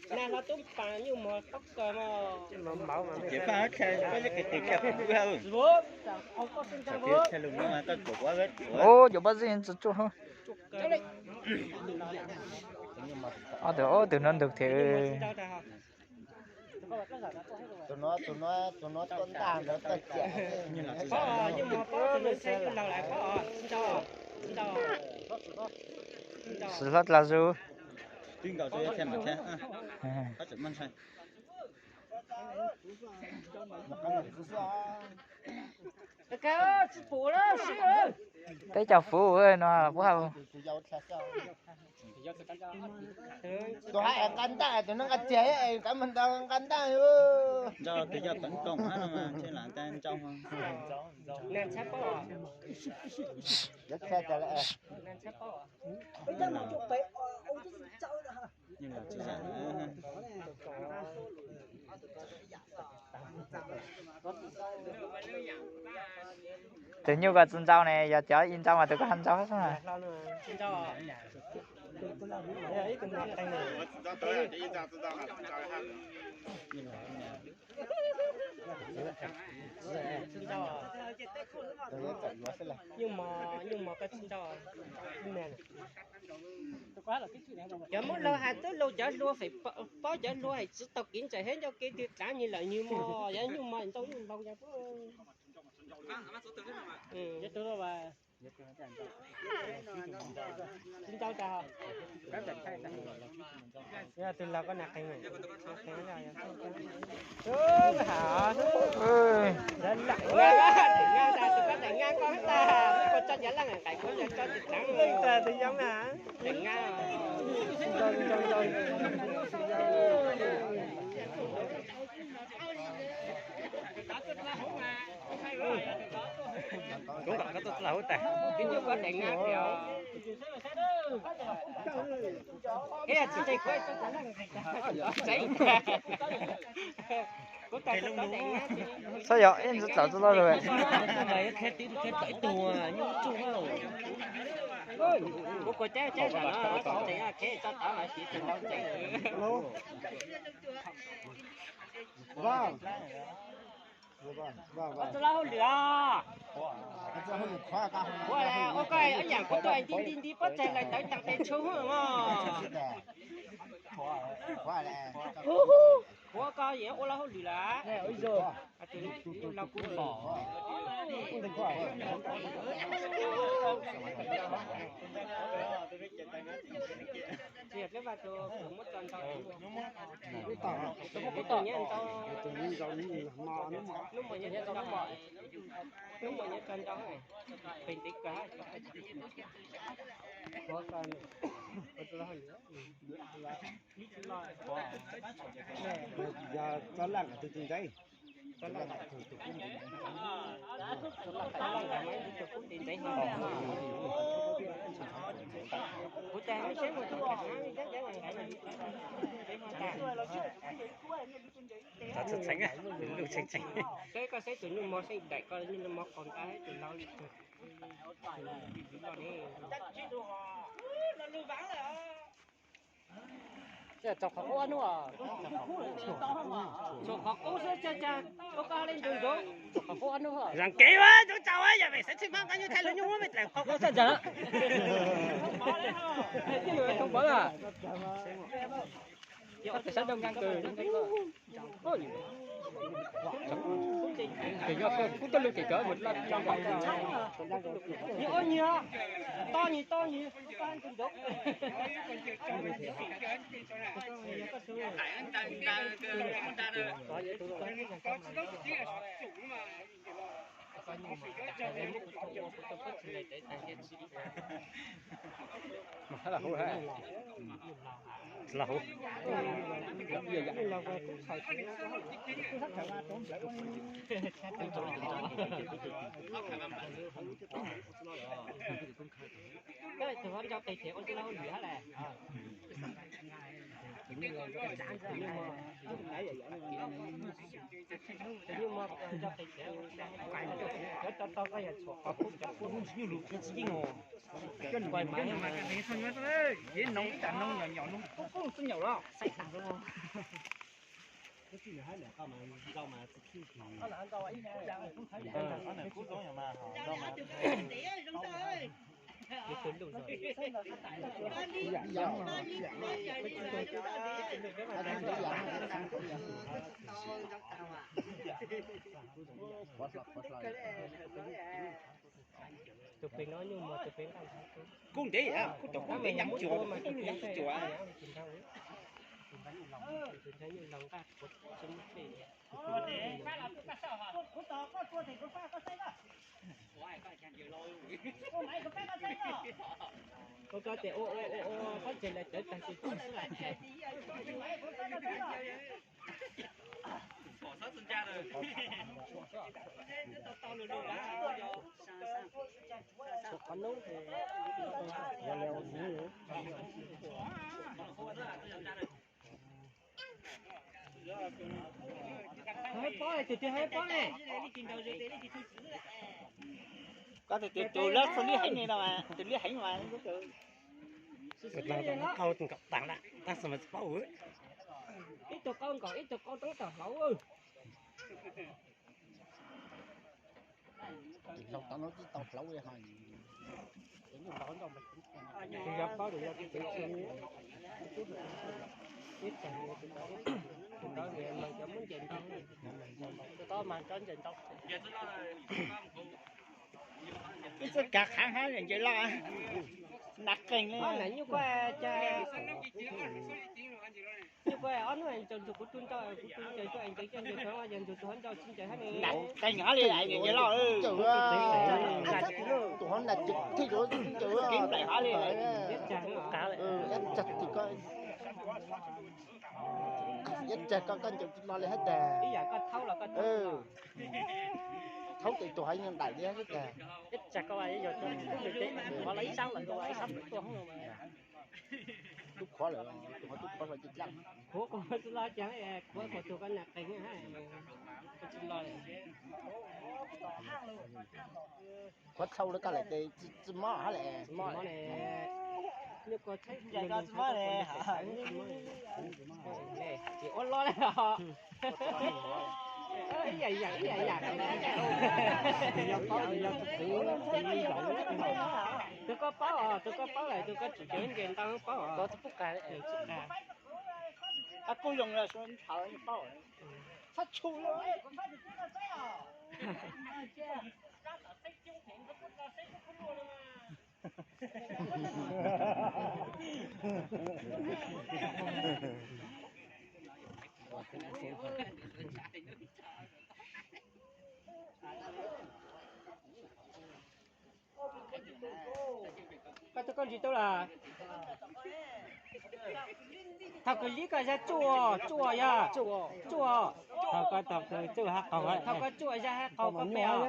Nag hlo tub pas nyuj mos taub kawg mos. Ces faj hab tshaj peb lub qis qis tshaj kuv hab. Ub, cov pab zib tsis tsuaj hab. Ob tug, ob tug no ntug thiab. Tus no, tus no, tus no tuaj ntaj ntawd tuaj ciam. Xwm hlob dlaj zus. Peb caug fuv no puab hab. Tus hab es nqa ntaj, tus no nqa txiag es kav mas nqa ntaj. Nco tus yog tov koom hab no mas ntshe lam ntaj ntsau. Tus nyuj ko tsi ntsau ne, yog cov ib ntsau mas tus ko ntsau xwb. Nyuj mos, nyuj mos koj tsis ntsau. Cov Moob Lauj has tub lug cov hlua feem paub cov hlua hais tsis tau kev ntsaim hab ncauj kev twg dlav nyuj lawm nyuj mos, yog nyuj mos ntsau nyuj npau yog. Tsis ntsau tas. Yog tus laug koj na qeeg. Xav yog ib ntsis txawv txog lawm. Ua txog lub hauj lwm os. Ua koj ib yam kuv tuaj nti nti nti pob tsaig lawm tawv tag tes tshoob mog. Ua koj yam ua lub hauj lwm lawm. Tus laug kuv pom. Tsis yog peb vaj tus kuv muab tso ntau. Kuv tau nyiaj ntau. Hnub muaj nyiaj tso ntau. Hnub muaj nyiaj tso ntau. Pem ntev kawg. Yog tso laj kom tus tus ntxeev. Kuv tas saib mus tus txheev, lub txheev txheev. Saib koj saib tus nyuj mos saib daim koj nyuj mos qaug ntawv tus laug li. Tsaus qhov qub hnub, tsaus qhov qub xwb, ua koj li ntsug ntsug, tsaus qhov qub hnub. Zam kev ua zoo tsaus yog vim xav tsis hmab nqa nyuj thaij lub nyuj muab me dlaim qhov qub xwb ntag. Tij lus thoob pov lawm. Yog tus sab zoo nqaa kawg. Ces yog koj kub tuaj lug ces cov mus laj tso npaum. Nyias ob nyias, to nyias to nyias. Mas hab los hu, hab los hu. Koj tus ho nco qis thiab ua tsis lawv hauj lwm hab las. Tus pem no nyuj mos tus pem nqaij. Kuv ntev, kuv tau kuv ntev nyam cuam, kuv nyam cuam. Ua koj tias ua ua ua ua pob ntseg lawv cawv tag tsis tau xwb. Qhov no haib pob, tus twg haib pob ne? Koj tus liab xwb liab heev no, tus liab heev mas. Tus liab heev no. Qau tus nkaum tas lawm, tab sis mas tsis paub. Ib tug qau nkaum, ib tug qau roob tom hlauv. Tus hlau tod no tsis tau hlauv li ho. Tus yog paub tus yog tus tsev tshiab. Ib tag tus tod mas cov muab nce ntau, tus tod mas cov nce ntau. Ib txoj kav qhab hab nce loj, nas qeeg li. Ob nam nyuj kuj cas, nyuj kuj ob hnub ncaws ntug kuv tug ntau, kuv tug ncaws tuaj ncaws coj ncaws tod, yog ntug tus hov ntau tsis ncaws hab li. Nas qeeg hab li nce loj. Tus hov nas thiaj keeb plaim hab li. Ib tsag tim ko, ib tsag koj, koj ncaws tsis lo li hab tas. Thaub tes tus hov yeej daim li hab tas. Ib tsag koj, ib tsab lawm, tus hov tub qhuav lawm, tus hov tub qhuav los cia dlaaj. Qhuav qhuav tsis lo cas, qhuav qhuav tus koj nas qeeg hab, tsis lo li. Qhuav txhau li koj lawm tes tsis mob hab li. Tsis mob li. Nyuj ko tsis mob li. Ces ua lo li os. Ib yam yam ib yam yam. Tus koj paub os, tus koj paub lawm, tus koj tsis cov nce ntau paub os. Kuj zoo ntshaw paub. Txhob tshum li. Koj tus koj ntsis tau lawm. Thaum kws lib koj yog tsuj, tsuj yog, tsuj. Thaum koj thaum kws tsuj hab qaug, thaum koj tsuj yog hab qaug koj pem os.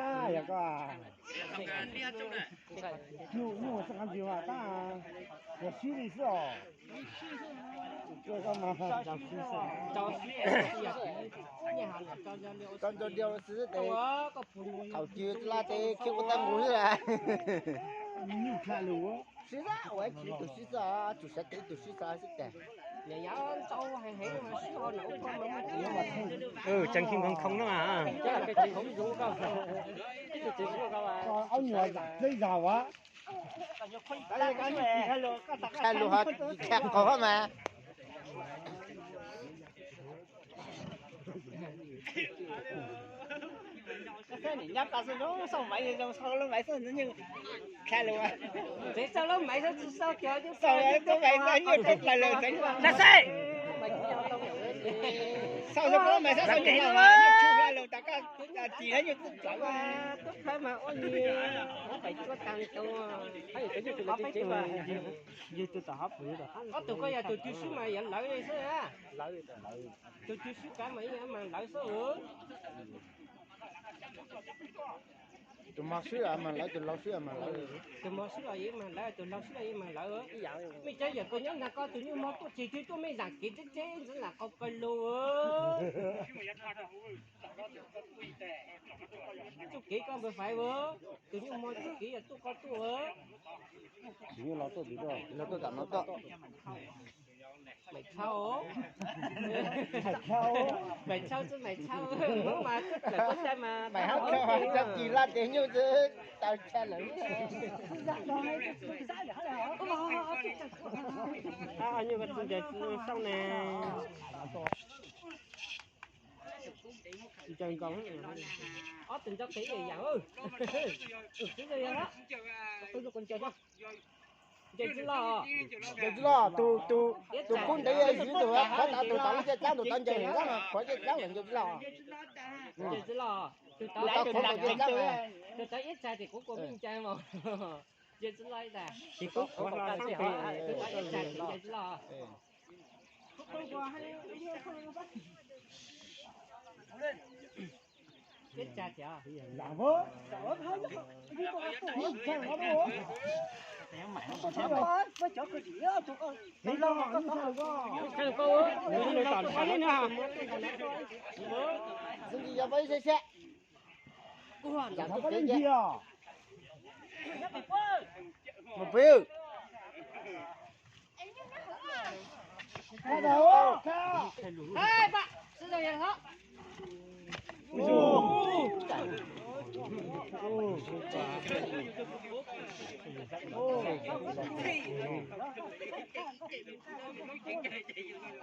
Thaum twg laj tes khiav ua tag nqus xwb. Sib xav ua ib tug sib xav, tsum sawv tes ib tug sib xav xwb tas. Tseem khi nkhoo nkhoo no. Ob nyuag zam dleb zag as. Kha lus ho kha qhov mas. Nyob tas xwb, xauj maiv zoo, xauj lub maiv xwb, kha lus. Tseem xauj lub maiv xwb, tsis xauj kiag, xauj lub maiv xwb, nyuaj rau plaws lawm tseem. Nab xej. Xauj lub maiv xwb, xauj nyuaj rau plaws lawm tas koj. Tsis hab nyuag txwj plawv. Tub khawb mas ua li pais tsuab tag li tau. Ob tug koj yog tus twg swb mas yuav lawv li xwb. Tus twg swb kav mas ib yam mas lawv xwb. Tus mos swb los mas lawv, tus laus swb los mas lawv. Tus mos swb los yeej mas lawv, tus laus swb los yeej mas lawv. Mej cov yawm koj nyob ntag, koj tus nyuj mog tuaj tsis twg tuaj mej zam kev teb teb ntxwv lam qau kawg lug. Txuj kev koj npawg Faiv, tus nyuj mog txuj kev yog tuaj koj tuaj. Tus nyuj laus tuaj, laus tuaj tam no tuaj. Maim Tshau, Maim Tshau xwb, Maim Tshau, Hmoob mas tuaj txawm tuaj caij mas Maim Tshau, Tshau Kis laj tias nyuj xwb tau tshaj lawm. Nyuj ko txi ncaws xauj ne. Ncaws nkaus. Ob tug nco qis ib yam. Ncaws txiv loj, ncaws txiv loj, tus, tus, tus kub ntev yog Ziv tus, qhuav tau tus tau lub caj dlaab, tus tau ncaws zab no qhuav caj dlaab los ncaws txiv loj. Ncaws txiv loj, tus tau qhuav ncaws zab, tus tau ib txhais ces kuv kua me ncaws mas. Ncaws txiv loj ib txhais, tus tau ib txhais ces ncaws txiv loj. Ib txhais thiab. Xwb ntsis yog pab ib sab sab. Mus pw.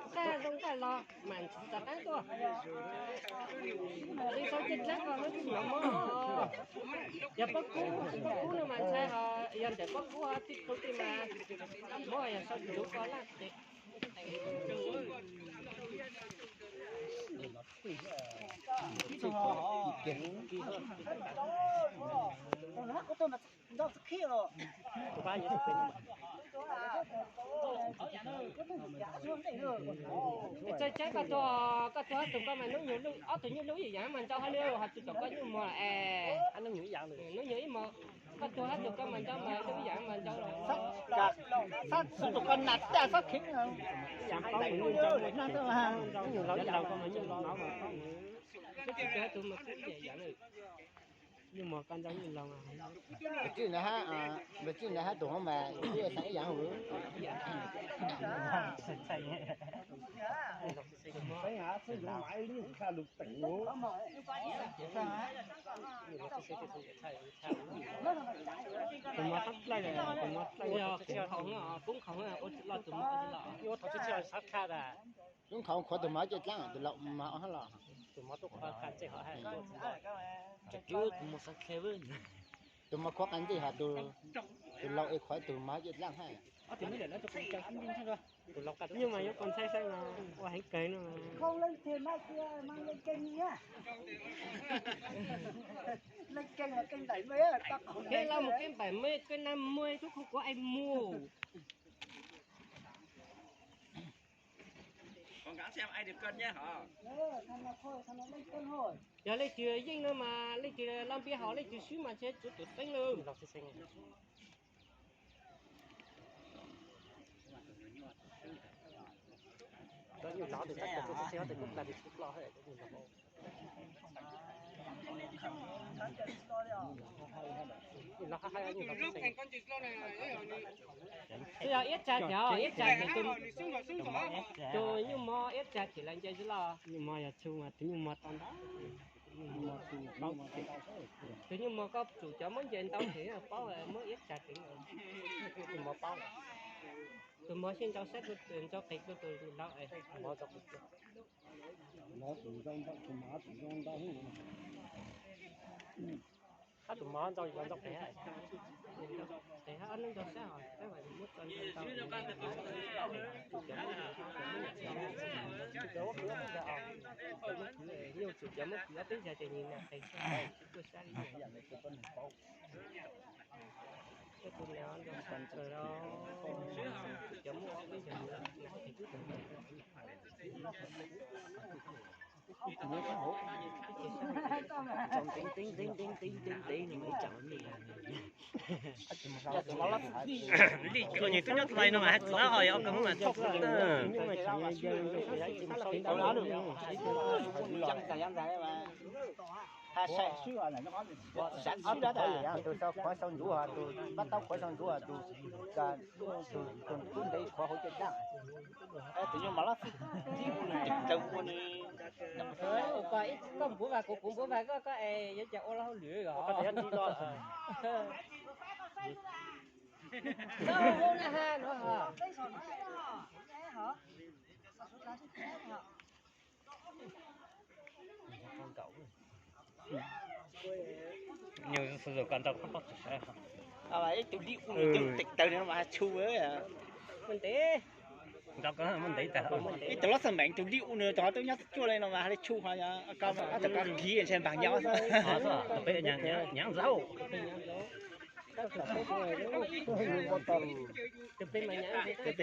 Nqaj zoo nqaj los mam rov qab tuaj. Li xaus caj dlaab ko hnub tsis hnov mob. Yog pob kub, pob kub no mas ntshai, ho yog ntawm pob kub tij kub tij mas mob, yog sau ntsuv ko laj tes. Txawj tsaib koj tuag, koj tuag ob tug koj mas hnub nyoog lub, ob tug nyuj lub ib yam mas ntau hab li, ho tsis tom koj nyuj mog es. Hnub nyoog ib mos, koj tuag ob tug koj mas ntau mas lub ib yam mas ntau los. Xab tus koj nas taj xab kheev. Nyuj mog koj ntau nyuj laug. Npawg Tswj ntawd hab, Npawg Tswj ntawd hab tus hov mas twb xeem ib yam hauv. Tus mog qab dlaij, tus mog dlaij. Koob qhov ua tsis loj tus mog qab dlaij. Koob qhov qhuav tus mog caj dlaab, tus laus mas hab los. Tus mog qhuav qas ntsej hab, tus mog qhuav qas ntsej hab, tus laus es qhuav tus mog caj dlaab hab. Tus laus qas nyuj mas yuav koj ntxhais saib mas ua heev kawg no. Kev laj mus kev npaim me kev nab muaj tub khuv kuav es mus. Yog leej twg yeej no mas leej twg laj npiab haus leej twg swb mas ntshe tsuav tus teeb lawm. Twb yog iab txag thiab, iab txag thiab, tus nyuj mog iab txag thiab lawv nce tsis loj. Nyuj mog yog txhua mas tus nyuj mog tau ntau. Tus nyuj mog koj tsum cov muab nce ntau thiab paub muab iab txag thiab. Tus mog paub, tus mog sib ntau sab, ntau qis dua tus laus es. Hab tus mog ntau ntau qis, qis hab ob hnub ntau sab os, tab mas muab tso ntau ntau. Nyuj tsum cov muab kwv ob peb zag ces nws nag qis tuaj sab li. Tus niam ntau sab kawg los, tsum cov muab ob peb zag nws nag qis. Li cov nyuag tub nyob tus lais no mas hais txawv ho yog ko mas txog tus sau qhuav sau ntsuv, tus pab taub qhuav sau ntsuv, tus tus tub ntev qhuav hauv caj dab. Tus nyuag mas lab xwb, tus ua ni. Koj npuav vas kuv, kuv npuav vas koj, koj es yuav cas ua lawm hauj lwm os. Nyuag xwb xwb koj nrau koj pob tsuas saib. Ib tug lij u nws teem taw no mas has tshu. Nrau koj muaj ntev tag. Ib tug lab xab meem tus lij u nws tau tub nyob txhua cuaj li no mas has li tshu ho, ob tug koj kiv ntshe npaag nyob xwb. Tus peb nyav ntxaug. Tus peb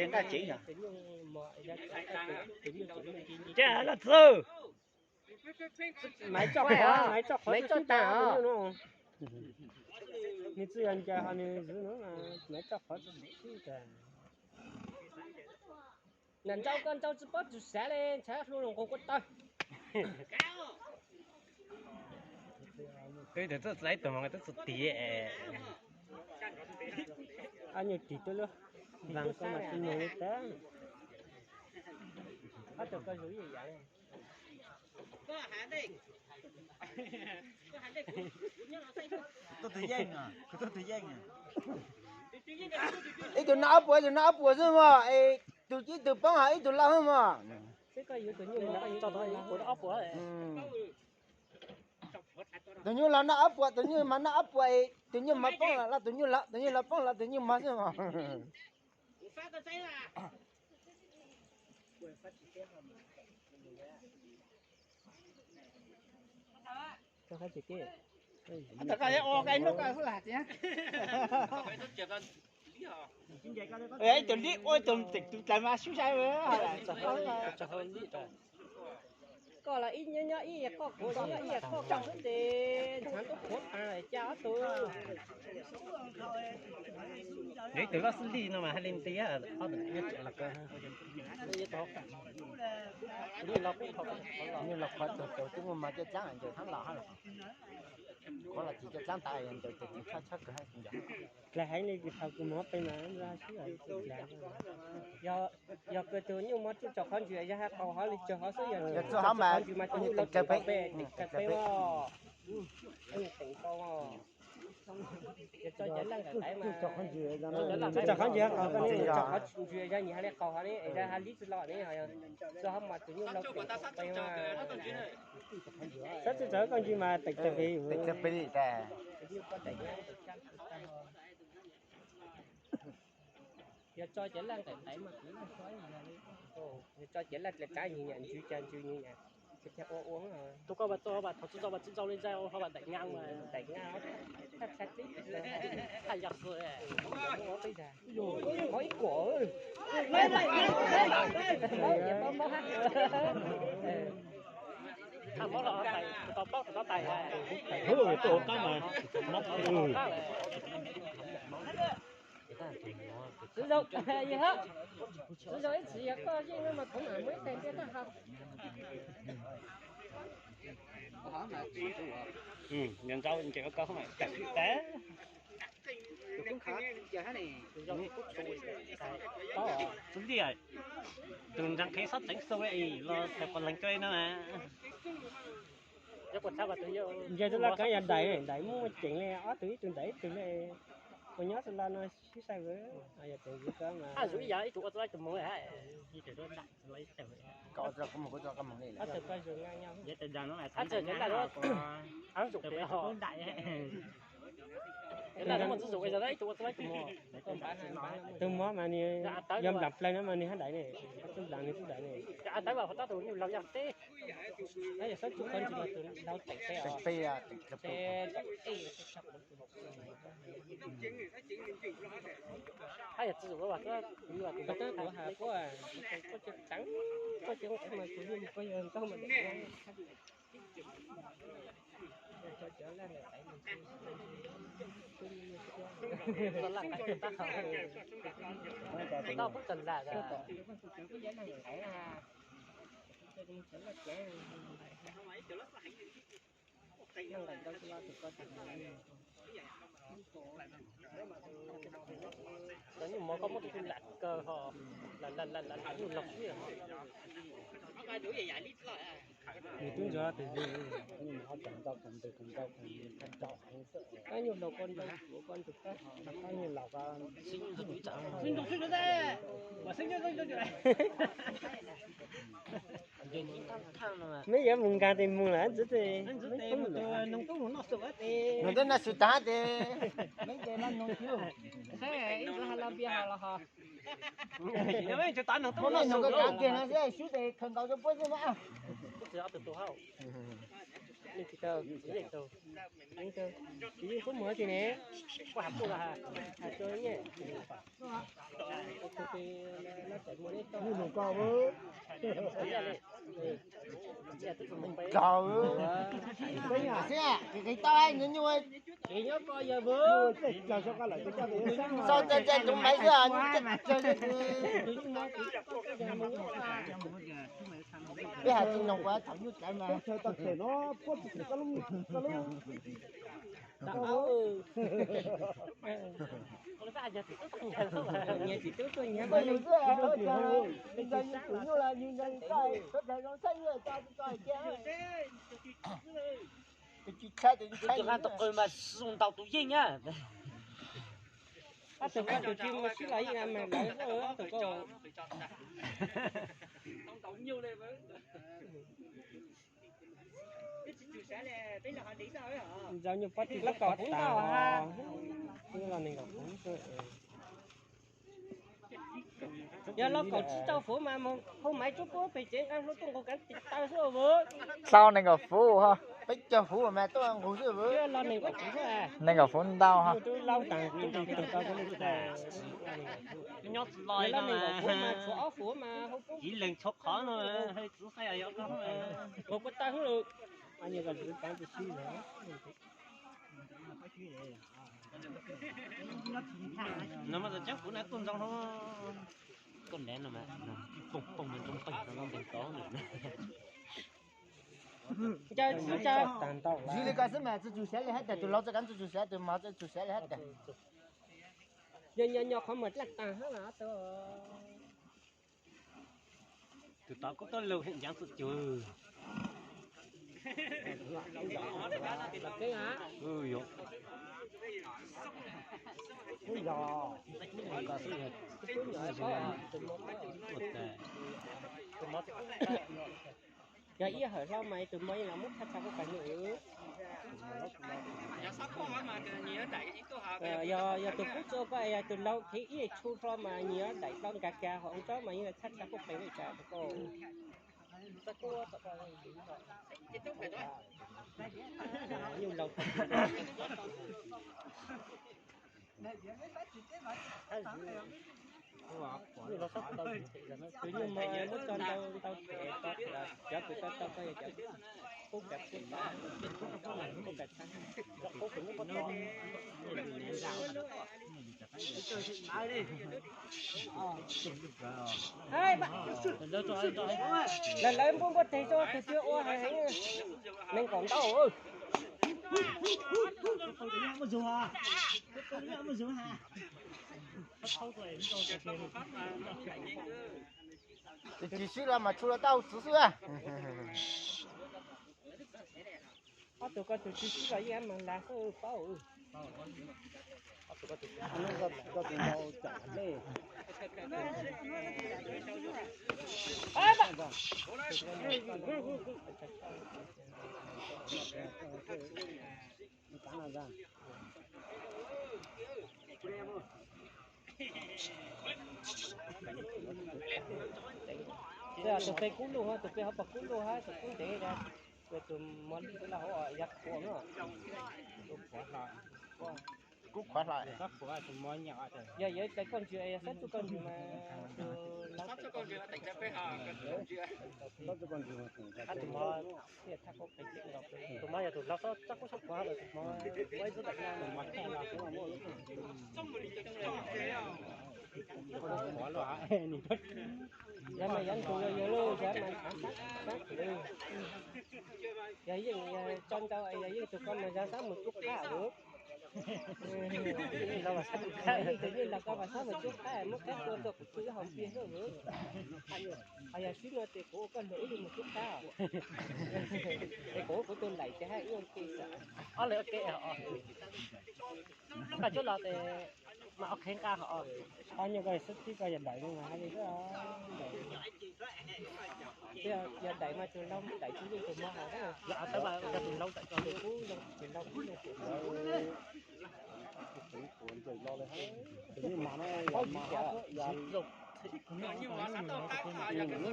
nqaj cev yog. Cas los txug. Maiv tso qhov, maiv tso qhov tag os. Nws txawj yog ncaws ho nws zwv no mas maiv tso qhov txog xwb tas. Nam nrau koj nrau tsis paub tsis sav li, ntshav hlua los nqus kua tawg. Twb tus txawj txais tus mas twb txawj tig. Ob nyuag ris tuaj lub vas koj mas tsis moog li tag. Ob tug koj zus ib yam. Kuv tuaj tus yeej, kuv tuaj tus yeej. Ib tug noj ob puas, ib tug noj ob puas xwb mog, es tus ib tug poob hos ib tug laus xwb mog. Tus nyuj laus noj ob puas, tus nyuj mas noj ob puas, tus nyuj mas poob los tus nyuj laus, tus nyuj laus poob los tus nyuj mas xwb mog. Ib tug lib ua ib tug teem tus dlaws mas sub sai. Koj los ib nyob nyob ib yam koj, kuv los nyob ib yam koj, koj xwb ces ntxhaav tuaj khuav tas cas ob tug. Yog ib tug loj xwb lij no mas hais li ntiag, ob tug nyob tsev los kawg. Nyuj laus qhuav tug tug twb muaj mas caj dlaab ncaws thaab los hab los. Qhuav los tsis caj dlaab tas ncaws ces tsis tshab tshab kawg hab ncaws. Dlaag heev li thaum kuv moog peb mas sib dlaag. Yog kws tug nyuj mob tsuj tso qhov ntswg yog has qaug hov li tsawg hov xwb, yog tsuj qhov ntswg mas tug nyuj laus teem peb, teem peb os. Teem koj os. Yog tso cov laj tawv mas, tsuj tso qhov ntswg has qaug koj ne, tso qhov ntswg yog nyias has li qaug hov ne, es yog has li tsi los ne, tsuj hov mas tug nyuj laus teem peb mas. Txhob tsuj tso koj ntswg mas teem tawg peb, teem tawg peb li tas. Yog tso cov laj nqaim nqaim mas kuv laj tso, yog tso cov laj dlav dlav nyias nyam ntsws cas ntsws nyias nyam, ua ua. Tus koj mas txo mas thaum tsis tso mas tsis tso li ntsa, ho mas daim ngaa mas daim ngaa, thaj txhab tib, thaj yog xwb, muaj peb dag, qhov ib kuam. Thaj mob los tais, tus tau paub tus tau tais. Hu, tus qab mas mob. Txiv zoo, yog, txiv zoo ib txhis yog koj yeej no mas kuv mam muab ib tais ntiaj tag hau. Yog nrau nce koj mas tawm tas. Xub ntiag, tus ntsaa qhev xob teev xu los thaum puas leeg koj no na. Nce tub laj kab yog daim, daim muaj ceem li ob tug ib tug daim ib tug li. Puas nyob tub laj no sib sai vwm, yog teev zug kab mas. Ib tug ua tub laj tus moog li. Tus mob mas nws yog nplaam plawg no mas nws hab daim ne, tub nplaam nws tub daim ne. Yog xob tsuj qhov ntswg mas tus laug teem peb os. Hab yog txiv zoo, kuv has puab, Koj tseem teev, koj tseem teev mas kuv yeej mus koj yog ntau mas Cov nyuj mov koj muab rau kuv lam kawg ho, lam lam lam lam lam nyuj laug xwb. Nws twb ntxuav tes nyuj laug koj ntau, koj ntug koj, koj nyuj laus koj. Neb yuav mus nkag tes mus lawm ntxwv tes. Nws twb noj su tas tes. Noj su tas kiag no xwb, sub tes khaws nkaus rau puab xwb mas. Kuv tsis ob tug tus hauj. Kuv yeej tsis muag tiag ne. Kuv hais kuj los hais, hais rau nyiaj. Nyuj nus koj. Tau. Xwb, qis tau nyuj. Sau tse tse tus maiv xwb, nyuj tse tse. Peb hais tsis noog kuv thaum nyuj tawv mas. Chaw tau them no puab tsis them koj lub, koj lub. Nyias tsis tub tuaj nyias mas yus xwb, yus tus nyuj los yus nyias tau, txhob txhais zoo txhab yus tso tso hais tias. Tus tsis tshab tus tsis tshab. Tus qw mas zoo ntau tus yeej na. Ob tug koj tus tsis mus sib los yeej mas lawv tus koj. Ntxaus nyuag pob tsuas lab kaum tas, los nees nkaum fuv. Yog los kaum tsib rau fuv mas mus hu maiv tsuab puab pem tsev nqa hlo tuaj nqus kav tis taw xwb vwv. Hlau nees nkaum fuv ho, peb caug fuv mas tuaj nqus xwb vwv. Los nees nkaum fuv xwb. Nees nkaum fuv ntau ho. Tus laus tas tus tug tau nyob tsis loj los nees nkaum fuv mas tshuav ob fuv mas hu puab. Ib leeg tshuav qhov no, hais txiv saib yog koj. Nqus puab taw xwb. No mas txog kuv na tuaj ntxoo no. Koj ntev no mas poog poog mas ntxoo peeg no nteeg tod. Ntsis li ko xwb mas txhua txhua siav li hab tas, tus laus txoj kab txhua txhua siav, tus mos txhua txhua siav li hab tas. Yog nyo nyo qhov muag dlaj tas hab mas. Tus tod kuj tuaj lug heem ncav txuj cug. Yog ib hawm hlo mas tus mos yeej los muab tshaj tshaj kuj pais nws. Yog tus kub tso koj yog tus laug khiv ib tshu hlo mas nyias daim hlo nkag kag hauv ntsob mas yeej tshaj tshaj kuj pais li cas koj. Nyuj laug. Tus nyuj mos muab tso ntau ntau ces cov kws tau tau koj yog cov kub kav kub kav kub kav tshab. Lawv lawv npuaj npuaj teg rau tus twg ua hais heev, nees nkaum ntau. Tus tsis sib los mas tshu los tau txwv xwb. Ob tug ko tus tsis sib los yeej mas lag xwb paub. Tus pem kub lug, tus pem ho pom kub lug hab, tus kub ntev, tus mos lij laj hauv yog qhuav no, tus qhuav hlo. Kub qhuav hlo. Yog yuav cais koj ntsws, yog sab tsuj koj ntsws mas tus laus, tus mov thiaj thaj kub qis, tus mov yog tus laus xob txob kub xob qhuav los tus mov ua ib txoj daim na. Yog mas yog tus yog yog lub yog mas xav xav xav, yog yeej tso ntau, yog yeej tus koj mas yog xav mus tub qab lawm. Los mas xav tus qab, tus yeej los koj mas xav mus tub qab, muab qab tua rau kuv txhua ib hauv pliag xwb. Ho yog swb no ces kuv ua koj luag ib lub mus tub qab. Es kuv kuv tus laim ces haj ib ua ke xwb. Ob leeg ua ke os. Koj cuab los ces mas ob qhev nqa os. Ob nyuag koj xub tib koj yog daim no mas haj li, yog daim mas tus laus daim tsis yeej tus mov hos. Yog tus laus daim tus kub, tus laus kub.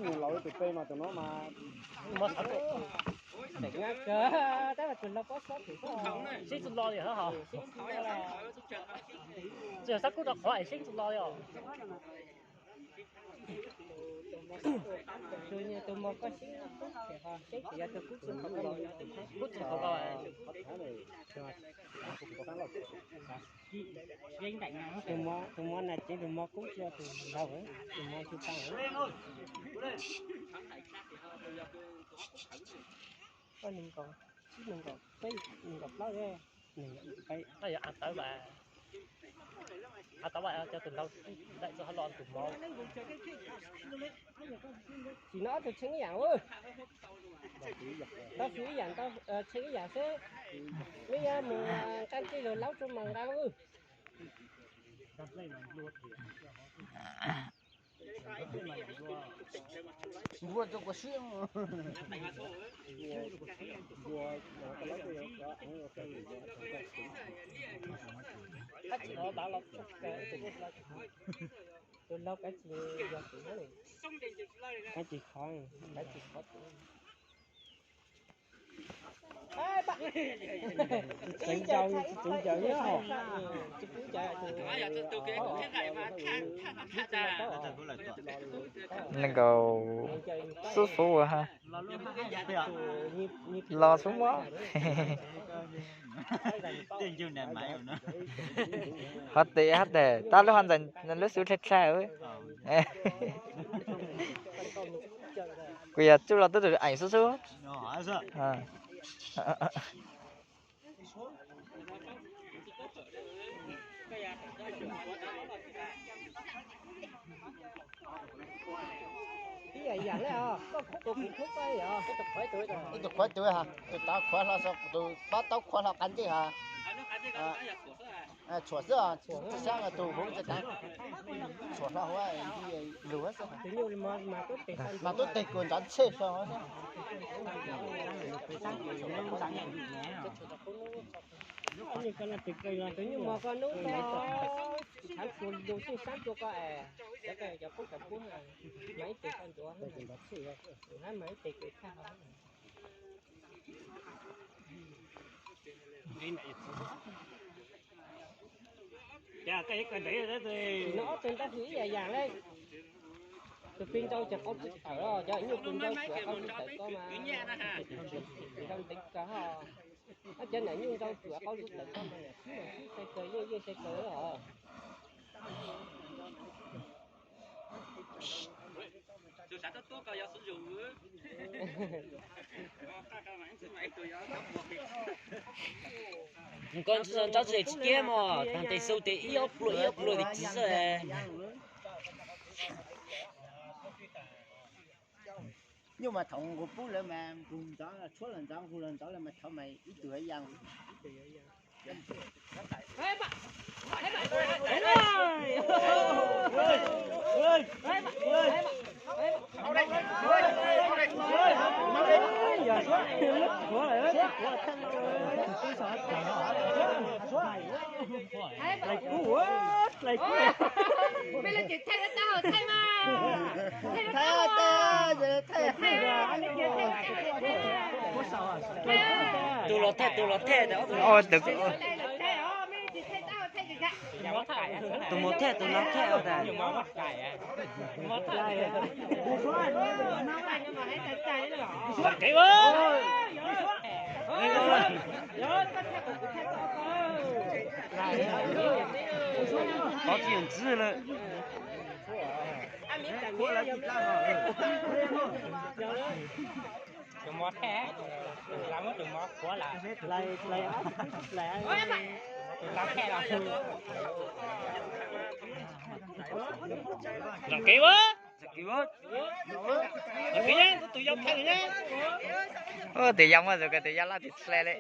Tus laus tus pem mas tus no mas tab mas tus laus pob xob, sib txuj lo li hos. Tsis yog sab kub rau qhov es sib txuj lo li os. Tus mov koj sib, seb yog tus kub txuj qhov, kub txuj qhov ko. Tus mov na ceev, tus mov kub tsis yog tus laus, tus mov tsis tau. Koj nees nkaum tsib, nees nkaum peb, nees nkaum plaub, nees nkaum peb. Av tawv mas, av tawv mas coj tus laus daim txoj hauv los tus mov. Tsis no ob tug tsheej ib yam, tau xwm ib yam, tau tsheej ib yam xwb. Neb yuav mus nqa tej lus laub rau mas nqa. Npua rau kuv siab. Tus laus kav tsis yog tus, kav tsis khov, kav tsis khov tus. Tseev ncaus, tseev ncaus nyob hos. Nees nkaum xub xub ha. Los xub muab. Hov tes hov tes tab lub hov ntxees lub xub dlha dlha. Kuv yog tsuj los tub tus eem xub xub. Ib tug qhuav tus, tus tav qhuav hlo, tus pab taub qhuav hlo qab ncej ha. Tshuam xwb, sab tus huv tseem tshuam hlo huv lug xwb. Mas tub teg kuv nrov ntshej hlo. Tus nyuj mos koj nub ko, thav tsuag lug xyeej sab rua koj es, cov koj cov qub cov qub, mas ib teg koj ncuav, mas ib teg koj thaj hov. Tsis no ob tug nrab hwv ib yam yam le. Tus plig nrau ces qau txwv tawm os, cov nyuj plig nrau tsuav qau txwv tawm koj mas, nrau ntev kawg os. Ob cov niam nyuj nrau tsuav qau txwv tawm koj mas niam txwv sai kawg, yeej yeej sai kawg os. Koj nrab tsis kiag mog, taag tes xu tes ib ob pluag ib ob pluag tes kiv xwb. Nyuj mas thaum nqus pub lawm mas nqus ntxov, tshuab los ntxov, nqus los ntxov lawm mas thaum mas ib tug ib yam. Mej leej twg thaij tau thaij mas. Tus los thaij, tus los thaij. Tus mus thiaj tus no thiaj tas. Qhov tsis ntxwg lawm. Tus mov thiaj, tus lav muab tus mov kuav lawm. Tus lav thiaj los, zoo kev ua. Zoo kev, tus yau thaj na. Tus yau muaj zoo ko tus yau laj tis hle li.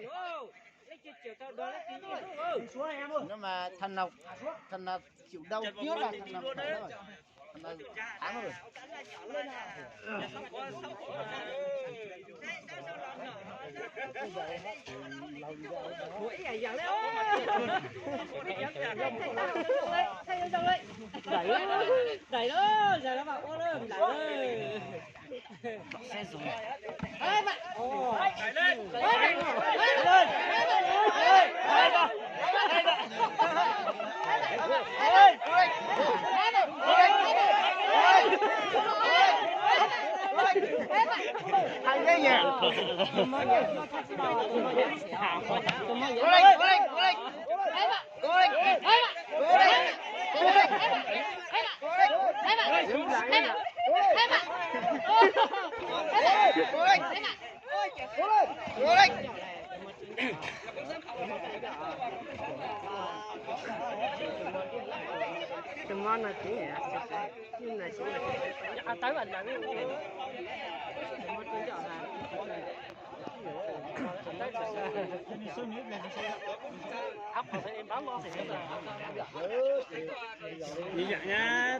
Tus mov no tsev,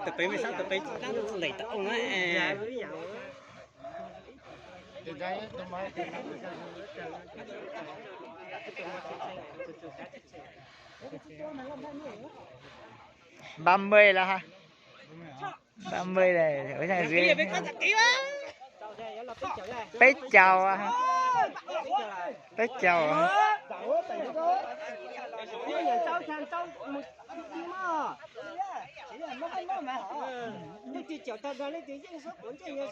tus pem me sab tus pem lem tau na. Ba mươi lawm ha. Ba mươi lawm. Peb caug, peb caug. Tus kub khawm, tus kub khawm, tus kub khawm. Tus yau thaj los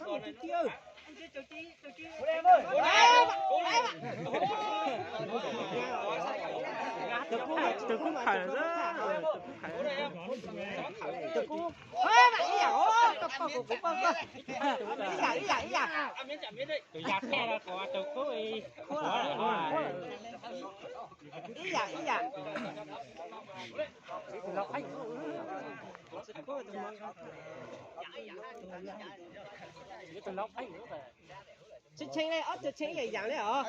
kuv tus kub. Ib yam ib yam. Tshee tshee li, ob tug tshee ib yam yam li os.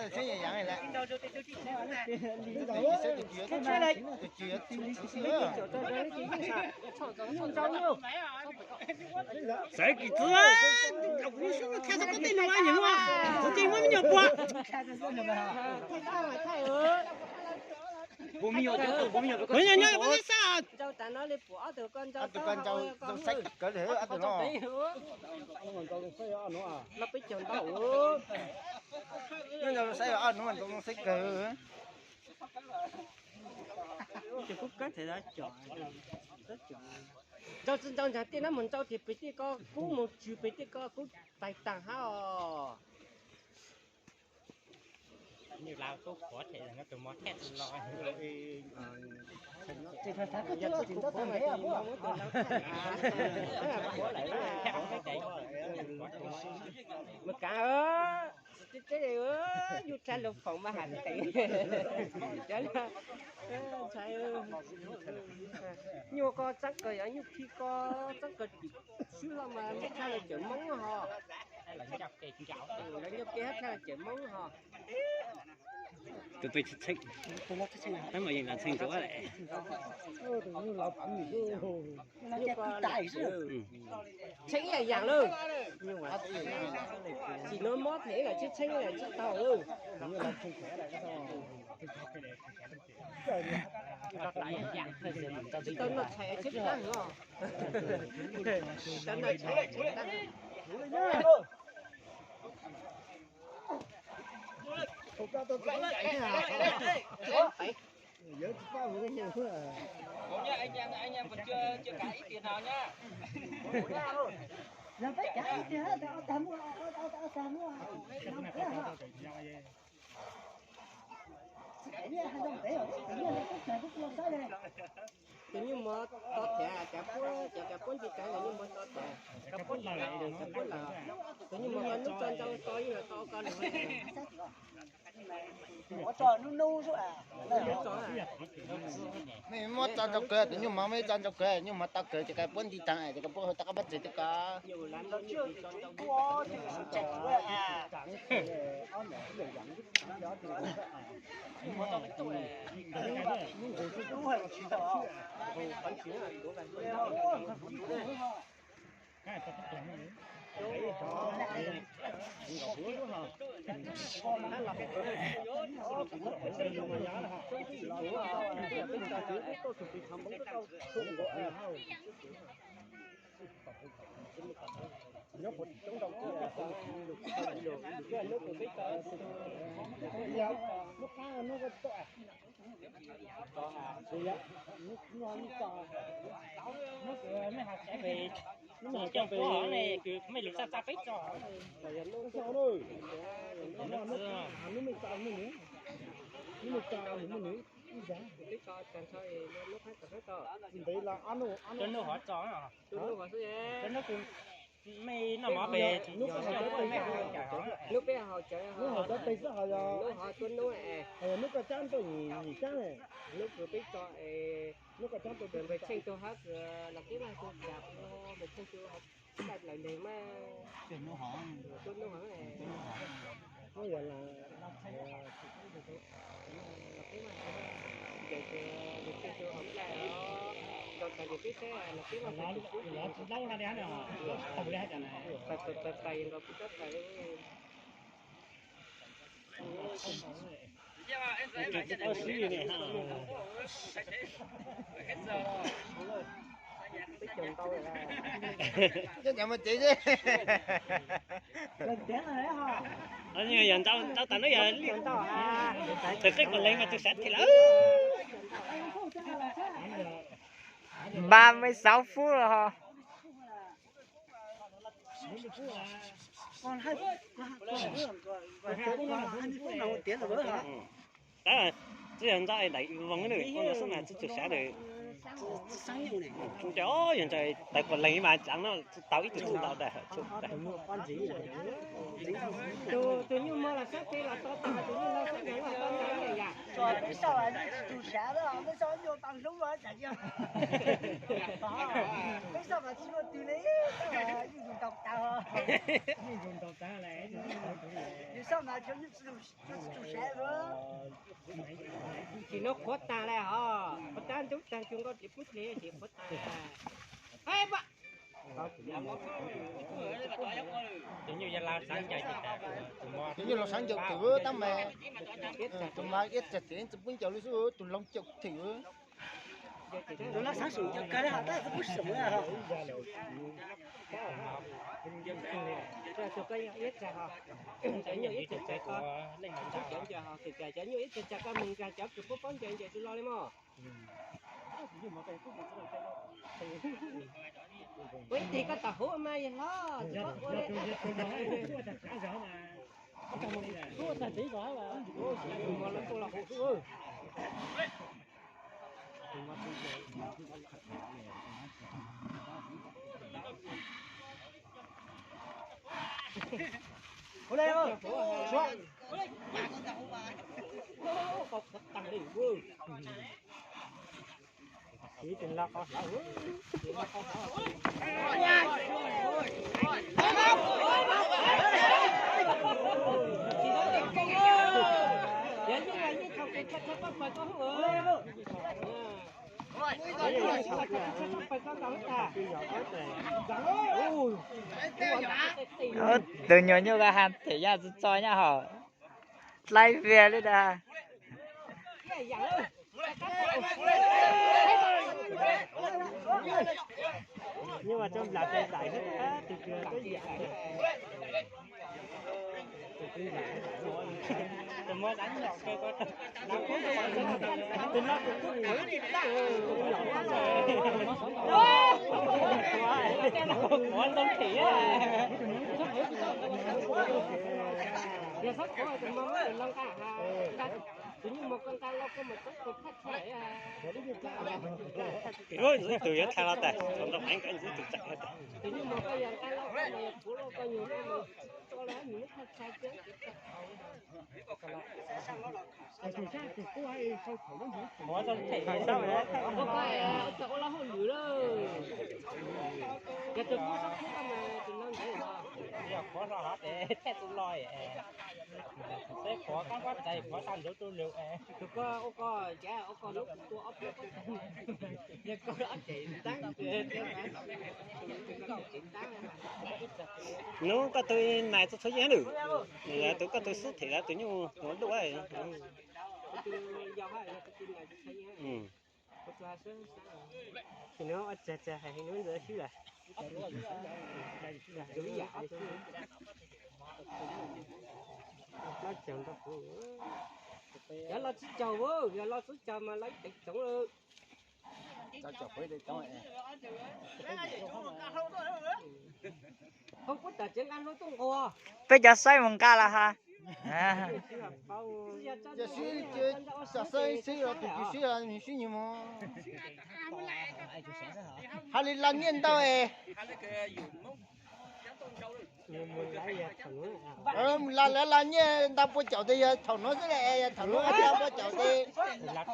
Xaiv kis txwv, kuv xub thaj xov tooj tej no mas nyiam muaj, txwv txij muab me nyuam puag. Kuv nyob nyob kuv tib xab. Ntau tas no li puas ob tug ko ntau, ob tug ko ntau, ob tug no. Los peb caug ntau. Nyob ntau saib ob hnub ntau saib kawg. Ntau tsis ntau ntsag tej no mus ntau ces pem tej ko kub, mus tsw pem tej ko kub tais taag hab os. Mus kav, yus tsa lus foom mas has tes. Nyuj ko txeeb kawg, yog nyuj khi ko txeeb kawg, tim swb hlo mas muab tshaj los cawm Moob ho. Lawv nyuj ke hab tshaj los cawm Moob ho. Tus pem tshee, tab mas yeej los tshee ntsuav lawm. Tshee ib yam yam lawm. Tsis nov mob phem ib yam, tshee tshee ib yam tsis tau lawm. Tsis tau noj tshais tshee tag os. Tsis tau noj tshais tshee tag. Anh em, anh em còn chưa, chưa cãi ít tiền nào nhá. Giờ tất cả ít tiền hết, tao, tao mua, tao, tao, tao mua. Tus nyuj mov to thiab, cov puab, cov, cov puab nti tas tus nyuj mov to thiab. Cov puab lawm, tus nyuj mov koj nub tso ntau to ib los to ko lawm. Mej muab tso ntau kawg, tus nyuj mov muab tso ntau kawg, nyuj mov to kawg ces koj puab nti tas ces koj puab hu tau koj pab txwv twg ko. Coj puab ne, kws mej lug txaj txaj peb tso. Tuab nub hov tso, tuab nub kws mej noj mov pem, nub peb haus cawv, nub hov cov teg xwb hos yog nub hov tuab nub, nub koj cab ntawm nyim cab ne, nub kws peb tso es nub koj cab ntawm npawg Tsheej tug hab kws los kib vaj tug cas, npawg Tsheej tug hab lawv nteg mas tuab nub hov, tuab nub hov, nub yog los Cov mus cev, yog ntau tas no yog tawm qeb kuas leeg mas tus sav thiaj lawm. Ba mươi sáu phút rồi hả? Tab twb yog ntau ntawm ib voos na, ua no xwb mas tsis tshua sav. Yog ntawd tawm kuas leeg mas tsav no tau ib tug txuj ntau tas. Tus nyuj mov los sab tes los to tas, tus nyuj mov sab tes los to tas yam. Peb sab mas tsis tshua sav, peb sab nyuj tau hlub tas yog. Peb sab mas tsis muaj twg li, nyuj zus ntau tas. Nyuj zus ntau tas, yus sab mas cov nyuj tsis tshua sav. Tsis no qhuav tas lawm hos, qhuav tas ntub tag cuag nkauj dliv pub dliv ces qhuav tas. Cov nyuj los sab ncaws twm tab mas, tus mas ib txag tseem tsis pub ncaws li xwb, tus loog caum thwm. Tus no sab sum ncaws kawg li hos tab tsis pub sum. Cov nyuj ib txag tseem koj moog nkag cov kws puab paub ncaws ncaws tsis lo li mog. Ua ib teg koj tom huv mas yog hlob, tsis paub ua li. Tus nyuag nyuj ko has them nyaj tsis tso nyaj hauv, dlaib vias li dag. Ib tug yuav tha los tas, thaum nrau heev nkawd ib tug txaim los tas. Qhuav hlo hov ces thiaj tu lo es, qhuav qab qab txais qhuav tag nrho tu lus es. Hnub koj tus nais txhua txhua yeej lwm, tus koj tus xub them lawv tus nyuj tus dub. Yog los tsis caum, yog los tsis caum mas los ib teev tsoov lawm. Peb cov saib mus nqa los ha. Yog sib, sib los tus kwv sib, nws sib nyiag mus. Hais li las nyiaj ntau es. Las, lawv las nyiaj ntau pua caum tes yog thaum no xwb las, yog thaum no ntau pua caum tes. Nyiaj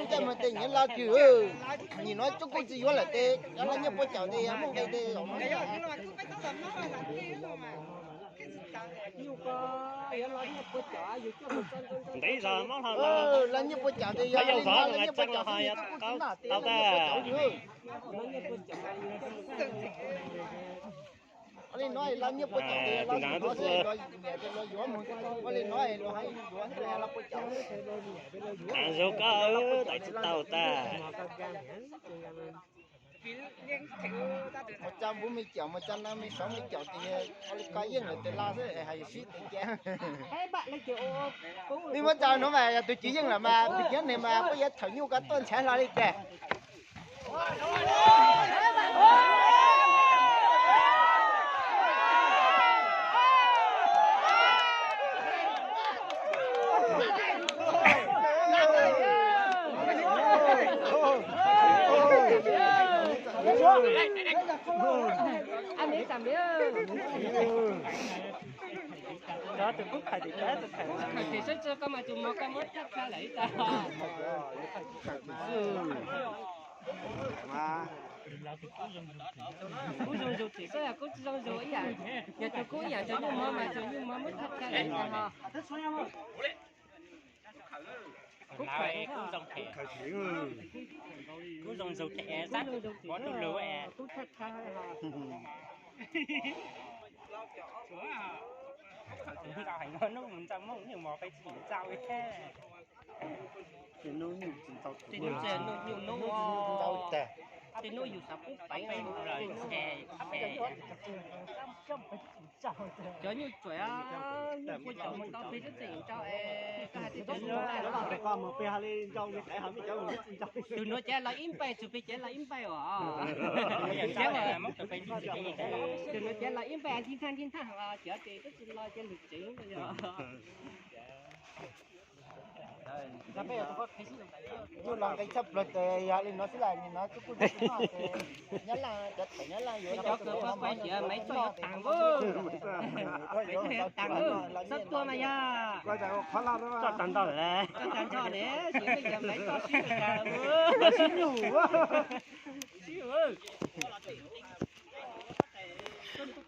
ntau mas tes nyiaj las twg, nim no tub kuj tsis yuav lawm tes, yog las nyiaj pua caum tes yog muaj nqis tes. Ntev zog mob hlo, las nyiaj pua caum tes yog, las nyiaj pua caum tes yog tub kuj tsis noj tes, las nyiaj pua caum tes. Ua li no los nyiaj pua caum tes, los nyiaj tes los yuav mus, ua li no los hais yuav los pua caum. Zoo koj daim tsis tau tag. Mus tsa npub me caum, mus tsa na me saum me caum tes, ua li koj yeej lawm tes las xwb hais sib tes cas. Nej muab tsa no mas yog tus kwv yeej lawm mas tus kwv ne mas puab yuav thaum nyuj koj tuaj ntshav hlo li cas. Cov tus kub khais tim, kub khais tim sab tso koj mas tus mos koj muab thaj thaj lawm ib tag. Kub zoo zus tim sab yog kub tsis zoo zus ib yam. Yog tus kub ib yam cov nyuj mog mas cov nyuj mog muab thaj thaj lawm ib tag ho. Kub khais kub zoo them, kub zoo zus them sab, kub thaj thaj. Ntau heev no hnub mus ntxaus Hmoob nyuj mos peb tsis ntxaus li thiab. Tej hnub tsis ntxaus, tej hnub tsis ntxaus, tej hnub yus xav pub peev, cov nyuj tsuam, nyuj pua caum mus tau peb twb tseem ntau es koj hais tias cov nyuj ntau. Tus nuav ces los ib npaij, txug peb ces los ib npaij os. Tus nuav ces los ib npaij, thib thaj thib thaj os, cov ces twb tsis los ces lwm tsev. Nyuj los nqi tshaj plaws tes yog li no xwb las, nim no tub kuj tsis noj tes Nyab Laj, cov thaum Nyab Laj yuav cov kws pab pab tias Maiv Txoj yuav taag, Maiv Txoj yuav taag, xob tua mas yog. Txoj taag ntau, txoj taag ntau ne, sim peb yog Maiv Txoj sib tas, sib nyuj.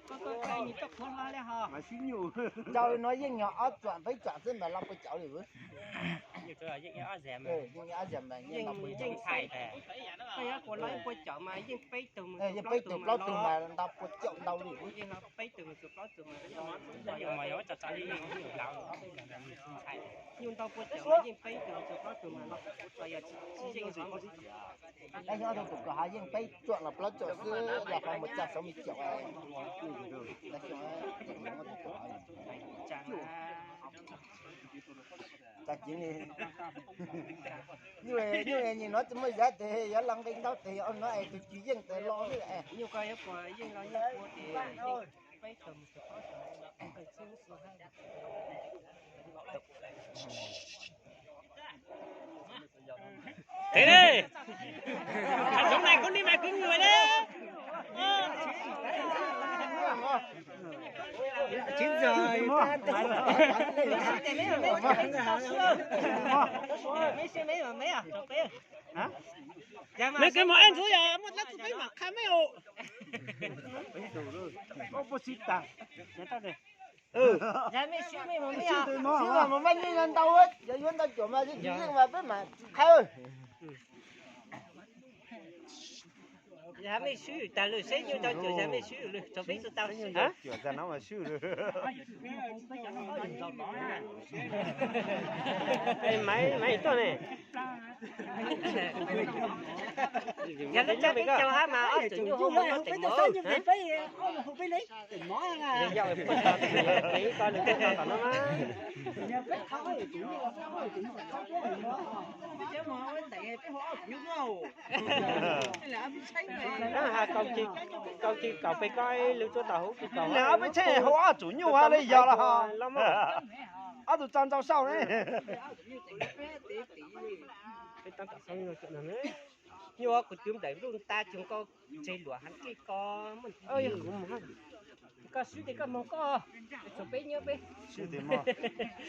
Koj tuaj txais nws coj qhuav hlo li ho. Ntau li no yeej yog ob txuam peb txuam xwb mas los pua caum li. Yeej ob zag mas yeej los pua caum. Koj yuav kuas los ib puas caum mas yeej peb tug mus, yeej peb tug plaub tug mas ntau pua caum ntau li. Yeej los peb tug mus txug plaub tug mas, mas yog tso tso li, nyuj ntau pua caum mas yeej peb tug mus txug plaub tug mas los, yog tsis yeej. Tab sis ob tug tus ko ha yeej peb txuam los plaub txuam xwb los ho mus txog saum me caum. Tab sis ob tug ko ha, tab sis ob tug ko ha, tab sis ob tug ko ha, tab sis ob tug ko ha, Tag kis ni, nyuj nyuj nyim no tsis muaj zab tes yuav los nqi ntaub tes, no es tus cwj yeej tes los xwb. Tes ne, zoov nais kub ni mas kub nyuj ne. Nws kws mos ej ntxuv yog muaj dab tsi peb mam qha mej os. Sib maj mas maj nyiaj ntau, yog yuav ntau cuam mas tsis yeej mas peb mam qha. Yog mej swb tag lawm, seb nyuj ntau cuam yog mej swb lawm, tso peb tau swb. Maiv tuaj ne. Yog lub teb chaws hab mas ob txwm nyuj hauv mas muaj teem mov. Kaum kis kaum peb koj lug tuaj tom hauv kis kaum. Ob peb tsheb hau ob txwm nyuj hab li yog los ho. Ob tug tso ntau saum ne. Nyuj kuv twv nplaim npluj nta tug koj tseg luam has kej ko. Koj swb tes koj moog koj, tshuav peb nyob peb. Swb tes moog,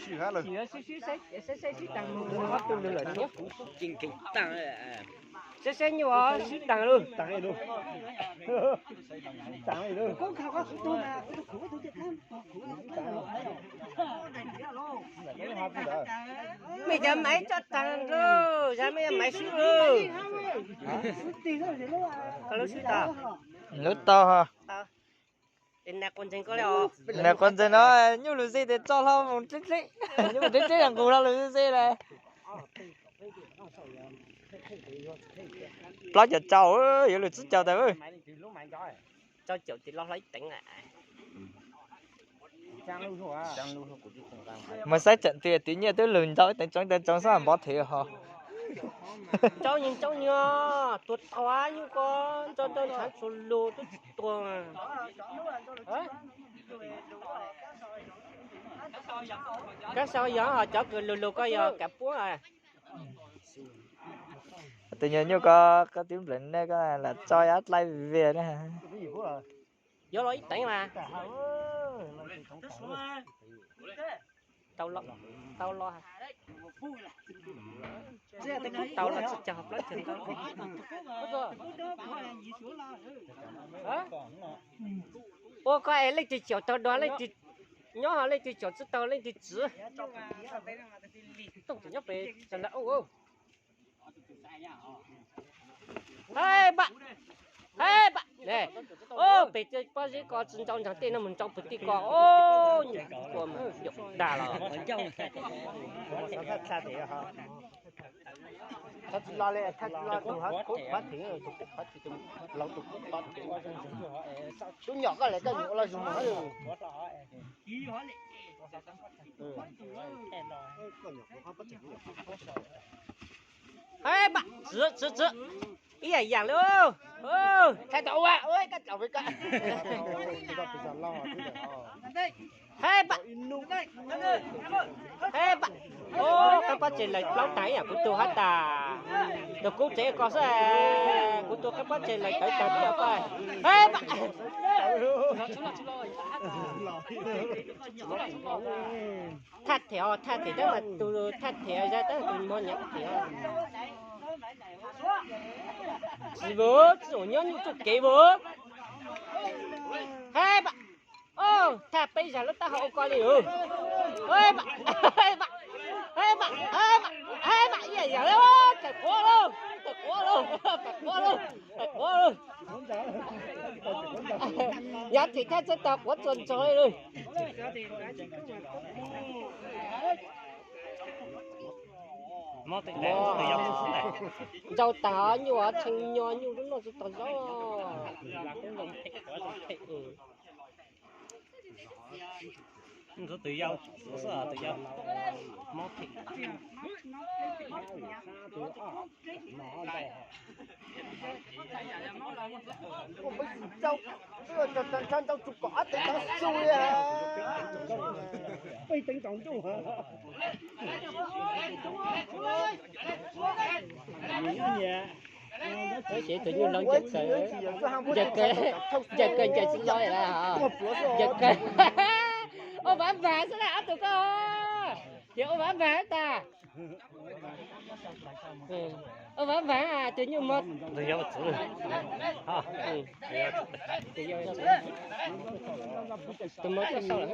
swb hab lawm. Saib saib swb taag moog, ob tug lug lawm nyob. Saib saib nyuj swb taag lawm. Mej cov maiv tso taag lawm, yog mej cov maiv swb lawm. Koj lub swb tau. Lub tau. Nais quas ntxawg no nyuj lug xij tes tso hlo mus dleb dleb, nyuj mus dleb dleb nqus hlo lug xij le. Plaub caug rau, yuav lug tsib caug tau. Rau caum tes los hlo ib teev. Mas saib tseem twg twv nyiaj twb lug nrau ib teev tsoov ib teev tsoov xwb npov thev ho. Rau nyuag rau nyuag tuag tau nyuj ko, rau rau ntshav tsuag lug twb tsis tuag. Kab sau yog ho cov kws lug lug ko yog kav puab. Tus nyuag nyuj ko koj twb nplawm nej ko lam tso yab dlaib vias ne. Yuav los ib teev mas. Tau los, tau los tsis cog plaub cog ntau. Ua koj es leej twg caum tau dua leej twg nyob, leej twg caum tsis tau leej twg tsiv. Tooj tseem nyob pem sawv ntawd. Hab pam, hab pam, pem pob zeb ko tsis ntsau ntsag tej no mus ntsau pem tej ko, nyuam dag los. Tub nyom koj le koj nyuam los zoo mog. Hab pam, txiv txiv txiv, ib yam yam li. Thaij tau ua, koj tsaus pem koj. Hab pam, hab pam, qab pob tsev lawm plaub tag ib yam kuv tug hab tas. Tus kub tsev ko xwb, kuv tug qab pob tsev lawm tawv tag tib yam ko. Hab pam. Thaj them os, thaj them tab mas tus thaj them zaj tab tus mog nyav them. Tsis vwm, tsis txom nyab nyuj txuj kev vwm. Hab pam, thaj peb zag lub taub hau ua ko li. Hab pam, hab pam, hab pam, ib yam yam li. Tawm quav lauj, tawm quav lauj, tawm quav lauj, tawm quav lauj. Yav them thaj txawj tau quav txuas ntxog li. Ntsau tag nyuj tshee nyo nyuj lub noj tsis tau zaub. Tus yau, tus yau. Peb ntawm ntsuj. Ces tus nyuj laus ncaws kawg, ncaws kawg ncaws tsis tau lawm. Ncaws kawg. Ua vav vaag xwb na ob tug ko. Ces ua vav vaag tas. Ua vav vaag tus nyuj mog. Tus mog tuaj sau lawm.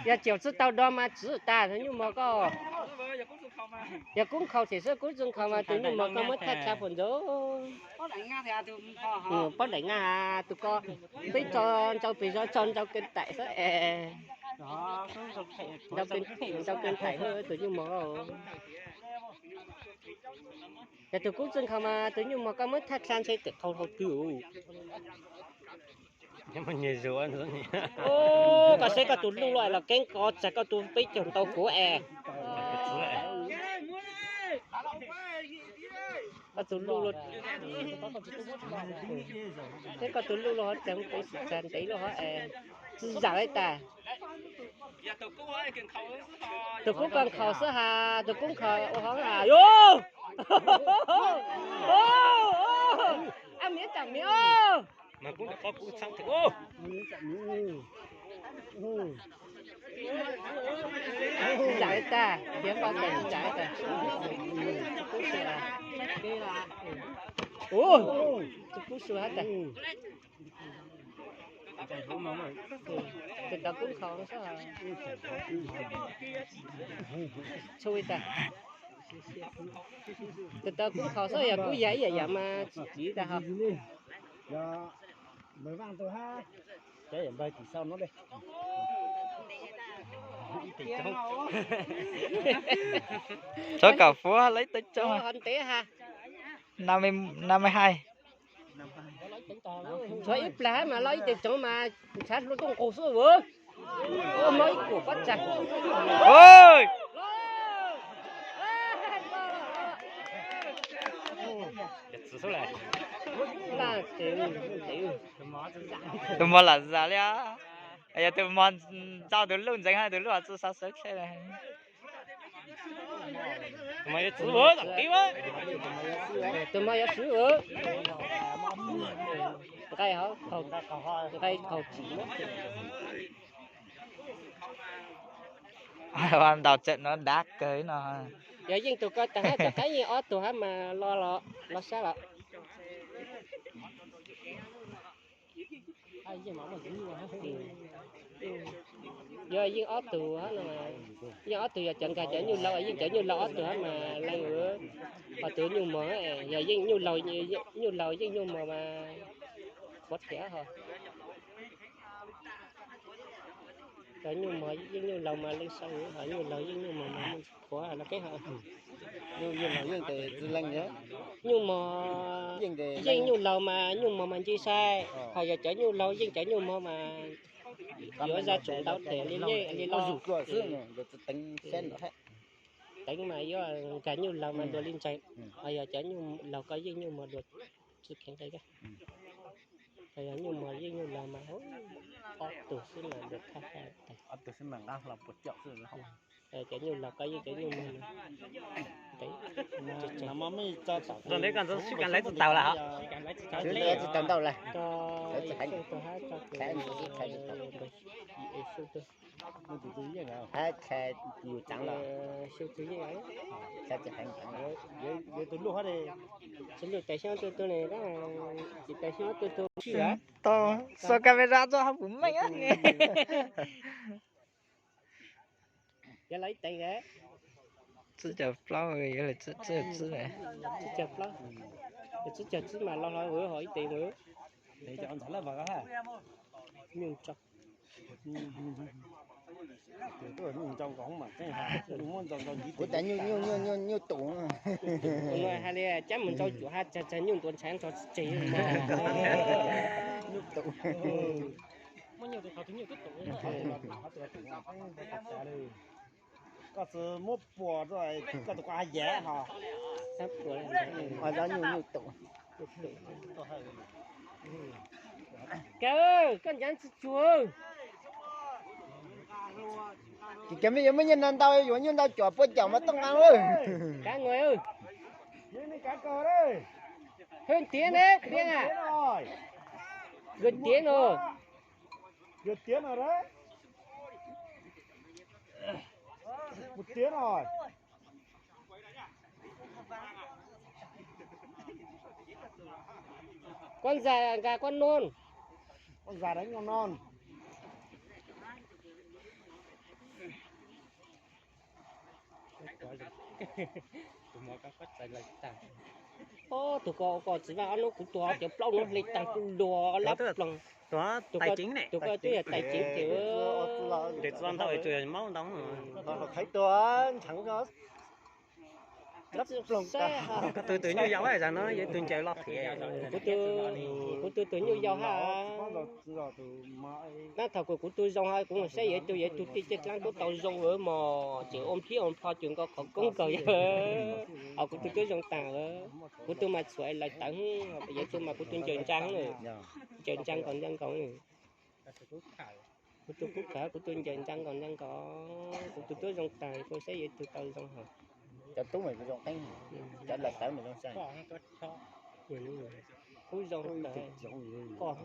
Yog caum tsis tau do mas tsis tas tus nyuj mog ko. Yog kub nkhaus tiam sis kub tsis nkhaus mas tus nyuj mog ko muab thaj tsha puas ntsoov. Paub daim naj tus ko, peb tso ntsau pes zog tso ntsau kev taim xwb es. Ntsau kev taim tus nyuj mog. Yog tus kub tsis nkhaus mas tus nyuj mog ko muab thaj tsha ntshe tim qhau hauv twg. Koj saib koj tus luj los keeb ko tsag koj tus peb caug tau kuv es. Koj tus luj, saib koj tus luj los ho tseem pem tsag ntev lub hov es. Tsis zam li tas. Tus kub ko nkhaus xwb has, tus kub nkhaus ua hov has. Ab miv tsam miv. Zam li tas, tiav npau taws zam li tas. Tus kub su hab tas. Tus tod kub nkhaus xwb. Tshu li tas. Tus tod kub nkhaus xwb, yog kub yag ib yam yam mas tsis kiv tas ho. Tshuav kom fuab lawv ib tug tsoom. Ho ntev ha. Năm mươi hai. Tshuav ib plag mas loj ib tug tsoom mas ntshav hlua tuaj nqug xwb vwm. Mob ib kuam pob tsag. Tus mog lam zam li, yog tus mog ntxo tus luj ntxeev, tus luj tsi xav sawv tsheb. Tus mog yuav swb, nqaij, nqaij qaug tsim. Ntaus tseem no dav kawg no. Yog yeej tus ko tag hab tom qab yeej ob tug hab mas los sab los. Yog yeej ob tug hab no, yeej ob tug, yog cov nkag cov nyuj laus, yeej cov nyuj laus ob tug hab mas leej, ho tus nyuj mog, yog yeej nyuj laus, nyuj laus yeej nyuj mog mas qhuav thiab ho. Cov nyuj mog yeej nyuj laus mas leej sau, ho nyuj laus yeej nyuj mog mas leej qhuav los peb ho. Nyuj mog yeej nyuj laus mas nyuj mog mas nce sai, ho yog cov nyuj laus yeej cov nyuj mog mas yuav zaj tsoom ntau them li yeej li los. Teev mas yuav nkag nyuj laus mas dua li ntsaig, ho yog cov nyuj laus ko yeej nyuj mog dua tsi kheev nqi. Ho yog nyuj mog yeej nyuj laus mas ob tug xwb mas dua thaj ha. Cov nyuj laus ko yeej cov nyuj mog. Tsis tau ntau lawm. Tsis lwm tais xyoob tu tu ne, tsis tais xyoob tu tu. Tau, sau camera tso hauv pum meej. Yog lawv ib teev, tsib caug plaub, yog lawv tsib caug tsib, tsib caug tsib mas los hlo ho ib teev. Nyuj tso. Nyuj ntau nkaus mas tseeb, muab ntau ntau ntxiv. Kuv tas nyuj nyuj nyuj nyuj nyuj tus. Hais li cab mus ntau cuam ha, tsag tsag nyuj ntuav ntshav nrog tseg. Nyuj tus. Koj tsis muab puas rau koj tus ko ha yam ho. Nyuj nyuj tus. Kaw, koj ncav tsis tsuag. Ces cov me yuav muaj nyiaj ntau ntau, yuav nyuj ntau cuam pua caum mas toj nqa lawm. Kav, hwj tiav ne, tiav na. Yog tiav no. Yog tiav no. Mus tiav no. Koj ntxas nqa koj noj. Koj ntxas nqa koj noj. Tus ko ko txiv vaj ob hnub kuv tua cov plaub hnub hle tag kuj luag lab ploog. Tus ko twb yog tais ceev ces. Tus ntau tus maub ntau. Qhaiv tua ntsheev ko. Koj tus tus nyuj yau hab, zag no yog tus ncaws los thiab. Kuv tus tus nyuj yau hab. Nab thaum kuv kuv tus zoo hab, kuv mus saib yog tus yog tus tij caj dlaab kuj tau zoo mog, ces ua nplib ua nplho ces nkaus qhov koob nkaus yog. Ho kuv tus twb zoo taag, kuv tus mas txhuam lawv tawv, yog tus mas kuv tus ncaws ntsaa, ncaws ntsaa nkaus ntsaa nkaus. Kuv tus kub kawg, kuv tus ncaws ntsaa nkaus ntsaa nkaus, kuv tus twb zoo taag, kuv saib yog tus tau zoo hab. Cov tub mas zoo qeeb, cov lawv tawv mas zoo sai. Kub zoo kawg.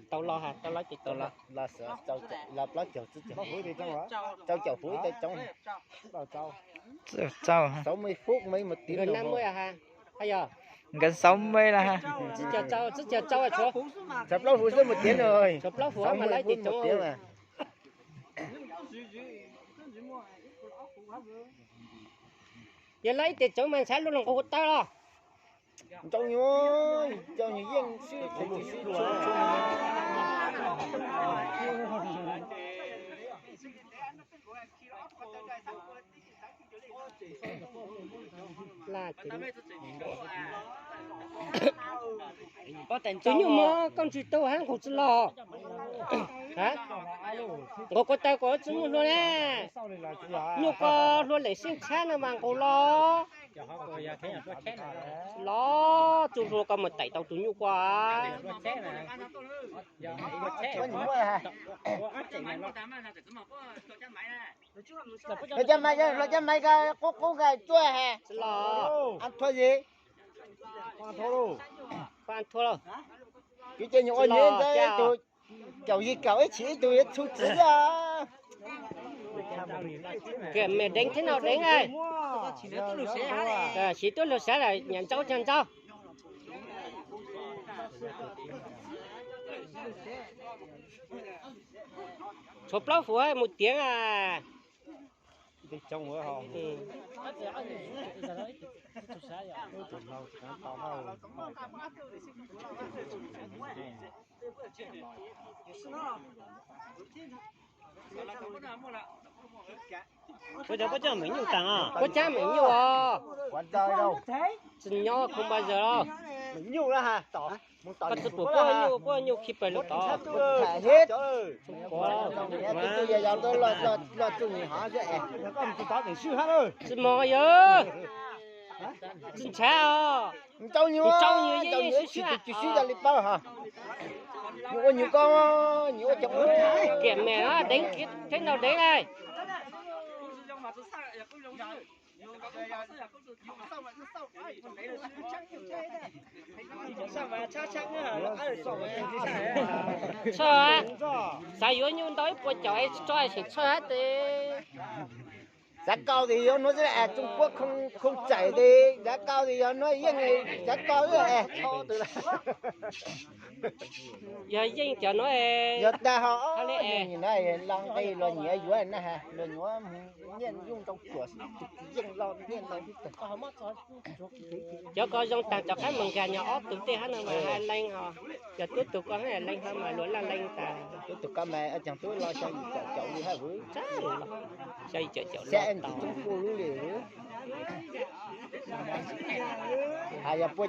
Tau los has, tau los ces tau los. Los plaub caug, rau caum huv ib tau coob. Sáu mươi phút mới một tiếng đồng hồ. Nkawd sáu mươi na ha. Tsib caug rau, tsib caug rau, tshuav plaub huv xwb một tiếng rồi. Tshuav plaub huv mas lawv ces coob. Yog lawv ib tes tsoov mas ntshav luaj los nqus huv tawg los. Ntau nyuag, ntau nyuag yeej sib, sib, sib. Tus nyuj mog, koj ntsws tau hab nqus tsi los? Nqus ko taw ko tsi muaj hlua na. Nyuj ko hlua lem sib tshab no mas nqus los. Los txuj hlua koj mus taim tau tus nyuj ko. Hluas Caj Maiv, Hluas Caj Maiv ko qub qub nkaus tsuaj has. Tsi los. Ăn thua gì? Koj ăn thua lauj. Kwv ces nyuam ua nyiaj ntawd ib tug caum yig kaum ib chim ib tug yuav txhu txiv xwb. Kìa mẹ đánh thế nào đánh đây. Siv tuaj luag sav lawm nyam ntsaub cag ntsaub. Tshuav plaub fuv mus tiav a. Puab cov, puab cov meem nyuj taag os. Puab cab meem nyuj os. Tsis nyob không bao giờ los. Koj tsi pum puab nyuj, puab nyuj khi pawg lug tod. Tsis moog yog. Tsis ntshav os. Ntau nyuag, ntau nyuag sib sib, tsis sib yog li paub hos. Nyuag ua nyuag ko, nyuag ua cov ua. Kiam mem no deev, thib ntau deev na. Txhawj, xav yuav nyuj ntau ib puas caum es tso es txheem txhawj hab tes. Xav kau tes yuav nuav xwb es Trung Quốc không, không chạy tes xav kau tes yuav nuav yeej xav kau xwb es. Yog yeej cov no, yog tag ho ob leeg no los nqi los nyiav yuav na, los nyiav nyiaj yooj rau cuam xwb, tsis yeej los nyiaj ntau xwb tag. Cov ko zoo tag cov qab mas nkag nyog ob tug tej hab no mas hais leej ho, yog tub tug ko hab leej ho mas luag laj leej tas. Tub tug ko mas ceeg tub los xya yim caum caum li hab vwv. Xya yim caum caum li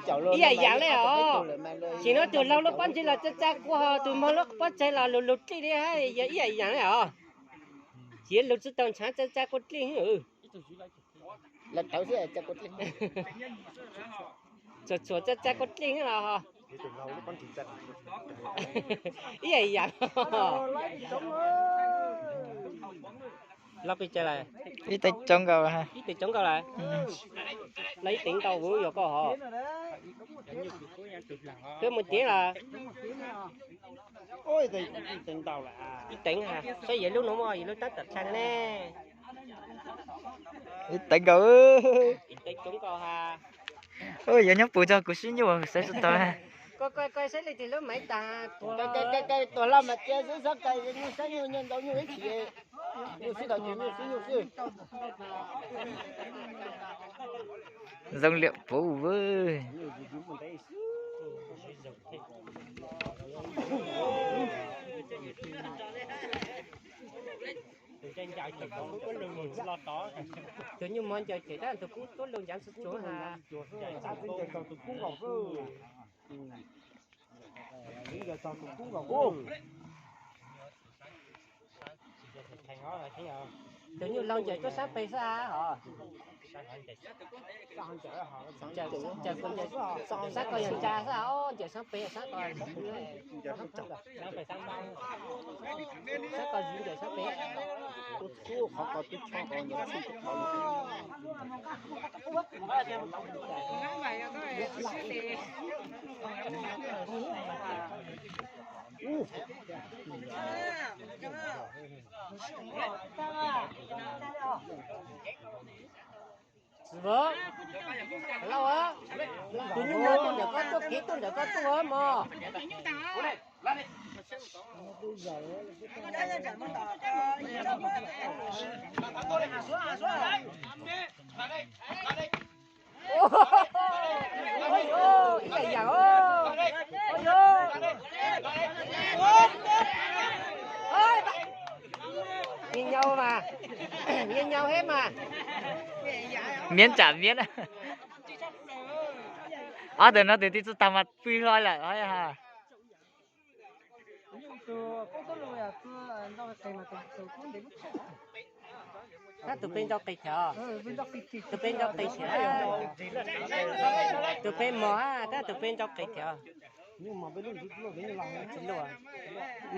tau. Ib yam yam le os. Sim no tus laug lub pob ntseg los tsa tsa kua ho, tus mog lub pob ntseg los lug lug dlij li hab, yog ib yam yam le os. Sim lug tsi tau ntshav tsa tsa kua dlij. Txhuam txhuam tsa tsa kua dlij los ho. Ib yam yam. Los pes tsawg lawm? Ib teev tsawv nkaus lawm. Ib teev tsawv nkaus lawm. Los ib teev nkaus vwv yog koj hov. Koj mus tiav los? Ib teev ha, saib yog lub no muaj yog lub tab tom dlha ne. Ib teev nkaus. Ib teev tsawv nkaus ha. Yog nyob puag tso kuv sib nyuj xaiv tsis tau. Koj koj saib leej twg lub maiv tag. Tuag loj mas cia xwb, xob kawg, saib nyuj nyiaj ntau nyuj ib chim. Nyuj sib tau ces nyuj sib nyuj xwb. Zoo liam puv vwj. Tus nyuj mog ncaws cem tab tus kub tuab lug ncav tsuag tsuag ha. Tus nyuj laug ncaws tuab sab peg xwb hos. Ncaws sab ko yog ntsa xwb, ncaws sab peg sab ko. Sab ko zis ncaws sab peg. Txiv vauv, lauj, tus nyuj mog tuaj ntawm koj tuaj, kev tuaj ntawm koj tuaj mog. Ib yam yam. Nyuj nyau mas, nyuj nyau hab mas. Miab tsam miab. Ob tug no tus twg tsi tag mas pw hlo lawm. Tab tus peb ntau qis thiab, tus peb ntau qis thiab, tus peb mog tab tus peb ntau qis thiab. Tsis luaj,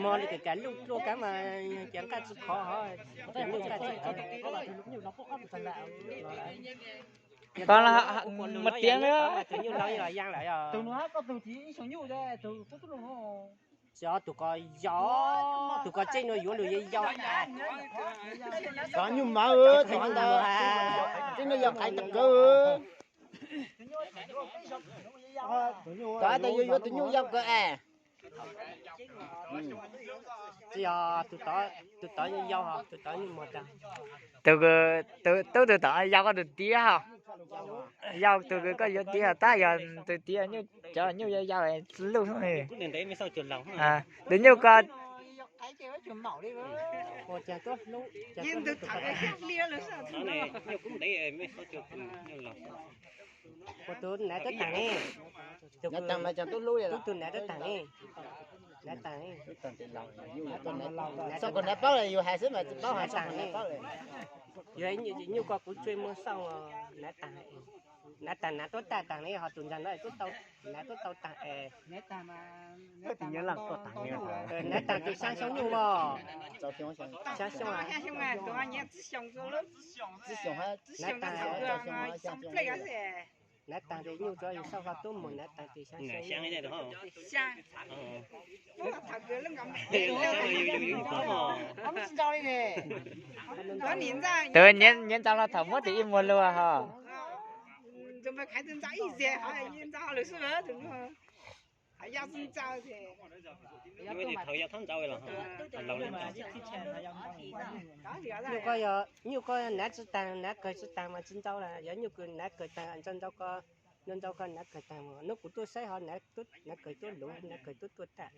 mog li kam luj luaj kab mas ces nqaj tsis khov hos, ces nyuj nqaj tsis khov. Tus nyuj laug los yaa lawm. Tsis, tus ko yau, tus ko tseej no yuav lug yau. Cov nyuj mawv, cov ntawd tseej no yog qaiv tag kawg. Cov ntawd yuav yuav tus nyuj yau kawg es. Tsis yog, tus tod yau yau, tus tod nyuj mog tag. Tus, tus tod yau koj tus tiab hos. Yau tus kws koj yuav tiab tab yog tus tiab nyuj, cov nyuj yau yau luj. Tus nyuj ko Ua tus nav tuab taag ne, tub tug nav tuab taag ne, nav taag ne. Txog kom nav paub lawm yus hais xwb mas tsis paub hais, txog kom nav paub lawm. Yog nyuj ko kuv tsuas muag xauj, nav taag, nav taag nav tuab taag taag ne, ho tus ntag no tuab tau, nav tuab tau taag es. Nav taag tes xyaa xyoo nyuj mog. Xyaa xyoo, nav taag, nav taag tes nyuj tsuav yus xauj hlo tub mus nav taag tes xyaa xyoo. Tus nyiav ntxa los thaum muab tus ib muag luag ho. Nyuj koj yog, nyuj koj nav tsi taag, nav kawg tsi taag mas tsi ntau lawm, yog nyuj kws nav kawg taag ntau ntau koj, ntau ntau koj nav kawg taag. Nub kuv tuaj saib ho nav kawg tuab luv, nav kawg tuab tuaj tag.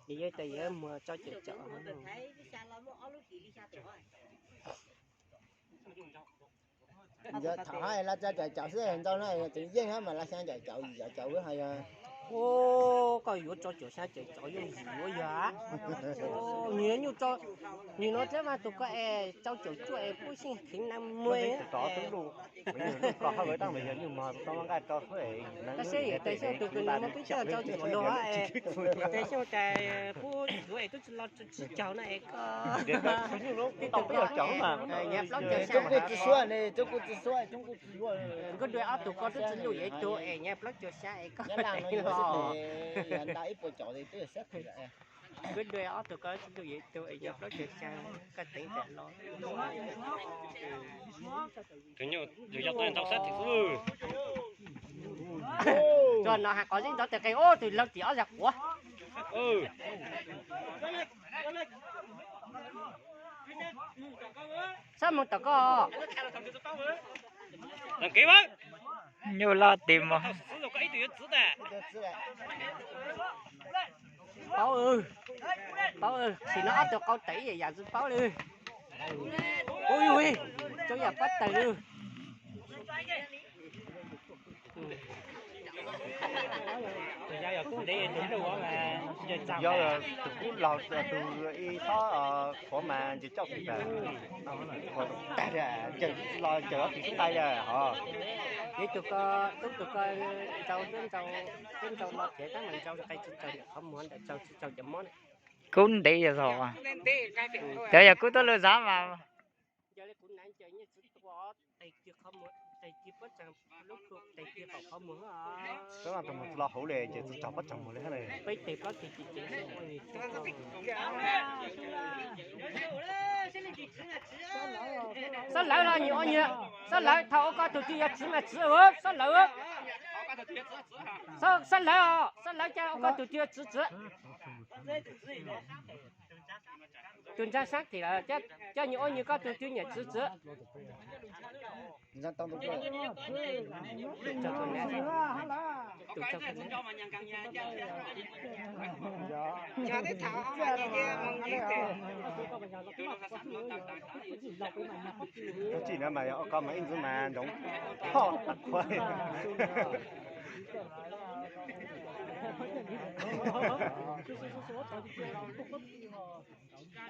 Ces yog tas yuav muag tso cawm cawm. Thaum hab lawv tso cawm cawm xwb ntau na, tseem yeej hab mas lawv xyaa cawm cawm, cawm cawm wb ho yog. Koj yuav tso cawm xyaa cawm cawm yooj yim yuav yog. Nwg nyuj, nwg nuav dleb vaaj tug koj es tsau caum cuaj es puab xyeej kheev na muaj. Tab sis tas xyoo tug kws nwg muaj peb caug tsau caum luag es, tas xyoo tas puab yuav es tub tsi los tsi caug na es koj. Tub kuj tsi suav ne, tub kuj tsi suav, tub kuj tsi suav. Nkauj dua ob tug koj tub tsi luj yog ib tug es nyag plaub caug xyaa es koj. Nkauj dua ob tug koj tub tsi luj yog ib tug es nyag plaub caug xyaa koj teev tam los. Tus nyuj yug yog tau ntau sab tim xwb. Tsuas no has qhov zeb ntov tes qe ub tug laug tim ob zag quav. Sab moog tom koj. Nyuj loj tim mog. Paub, paub, sim no ob tug qau tawm ib yam yam tsi paub li. Ui, tsuas yam pob tawg li. Yog tus kub laug, tus ib xob qhuav mas ntshe coj kis tas. Tag, ncaws los ncaws ob tug xub nqaij hos. Ib tug ko, tub tug ko ntsau, tub ntsau, tub ntsau no ces tab mas ntsau qe tsi tsaug qhov muag ntawm tsaug tsi tsaug cov mob na. Kub ntev yog txog, cov yog kub tuab lug xav mas. Yog li kuv nav ncaws nyiaj txiv tua tes kiag qhov muag, tes kiag pob tsaag, lub tes kiag qaum qhov muag. Tab mas tus muag tsi los hauv li ces tsi tsaug pob tsaag muag li hab. Peb tes plaub tes ci ces xob lawv los nyuag ua nyuag, xob lawv thaum ua koj tug twg yog txiv mas txiv, xob lawv, xob lawv, xob lawv ca ua koj tug twg yog txiv txiv. Tug ntsaag saab tim lawm, coj nyuag ua nyuag koj tug twg nyuam txiv txiv. Tug tsim no mas yog ua koj mas ib ntxwv mas nroov phoj tag qhuav.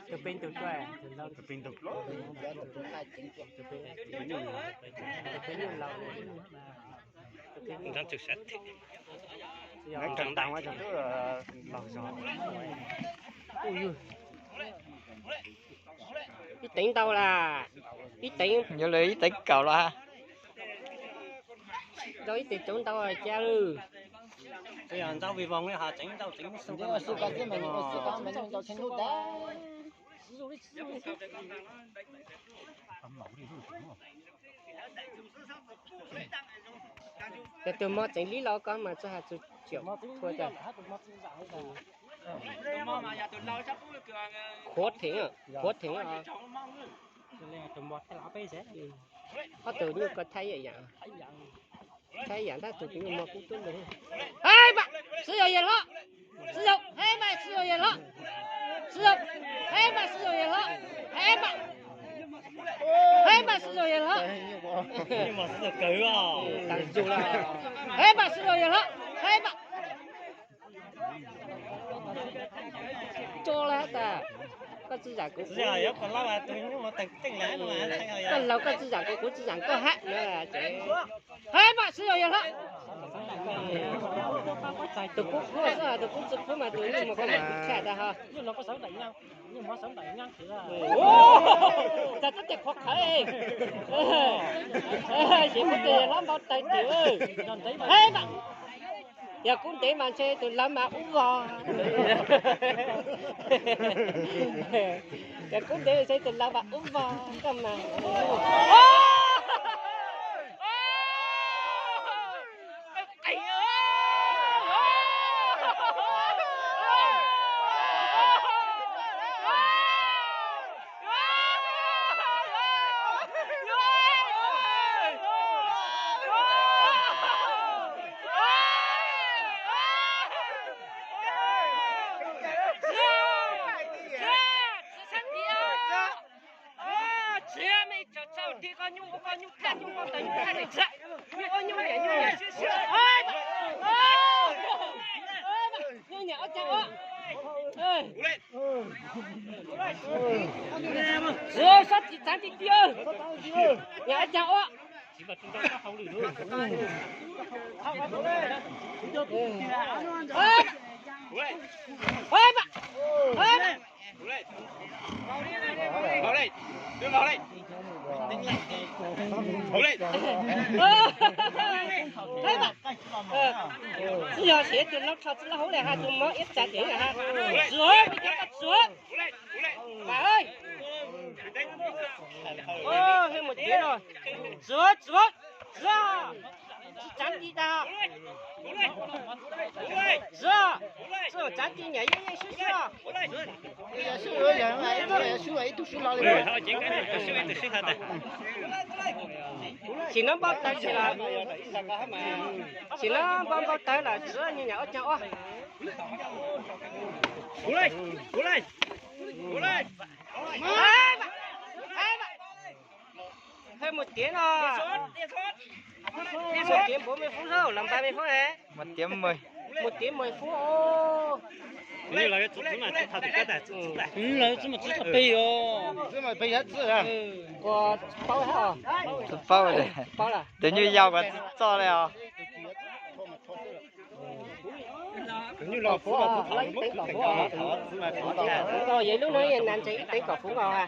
Tus peb ntug, tus peb ntug, tus peb ntug laus. Ntxhab txwg sab them. Ntxhab tag ua tug twb laug zog. Ib teev ntau las, ib teev. Yuav lawv ib teev kaum las. Ntau ib teev coob ntau cas lawm. Ntau vim voos li ho tseev ntau tseev xwb ko xwb mas ntau tseev lub dab. Yog tus mog tseev lib los koj mas txawj has txug tiam thua tas. Qhuav theem, qhuav theem. Ob tug nyuj ko thaij ib yam, thaij ib yam tab tus nyuj mog kub tuab lug. Hais mas sib yaug yawg hlob, sib yaug, hais mas sib yaug yawg hlob, sib yaug, hais mas sib yaug yawg hlob, hais mas, hais mas sib yaug yawg hlob, hais mas sib yaug yawg hlob, hais mas. Tso lawm tas, koj tsi zaam kuv, koj laug koj tsi zaam kuv, kuv tsi zaam koj hab. Hais mas sib yaug yawg hlob. Tus kub qhuab xwb, tus kub tsi qhuab mas tus nyuj mog koj mas kuv tshaj tas ho. Tag tab tes qhuav qhawv, ces kuv tes yawg hlob npau taws tim. Hais mas, yog kub ntev mas ntshe tus lawv mas ub vog. Yog kub ntev ntshe tus lawv mas ub vog koj mas. Sob tsis txav ti ti, nyam ob cag ua. Tsis yog siv tus laug rho txij laj hauv li ha, tus mov iab txav tiag ha. Tsuav, tsuav. Tsuav, tsuav, tsuav, tsis tsav ti tag. Tsuav, tsuav tsav ti nyam yeej yeej sib sib. Sim no npau taws, sim no npau npau taws lawm, tsuav nyam ob cag ua. Hais mus tiav no, mus tiav npaum me fub xwb, los npab me fub he. Mus tiav me fub. Lawv tsis mus txog peg os. Kuv tsis paub hab os. Tsis paub, paub, tus nyuj yau kuv tsis txog li os. Yog lub no yog nas ntseeg ib teev kom fuv nkaus ha.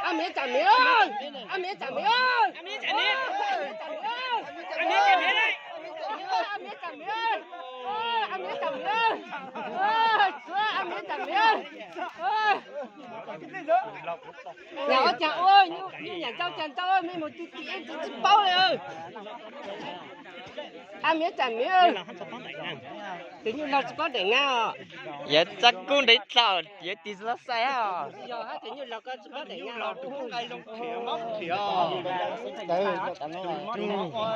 Ab miv tsam miv, ab miv tsam miv, ab miv tsam miv, ab miv tsam miv, ab miv tsam miv. Nyam ob cag ua, nyuj nyam ntau cag ntau, mej mus ti ti tsis paub li. Ab miv tsam miv, tus nyuj laug tsis paub daim nga os. Yuav txaj kub ntev thaum yuav tig xav xav os. Yog hab tus nyuj laug ko tsis paub daim nga os.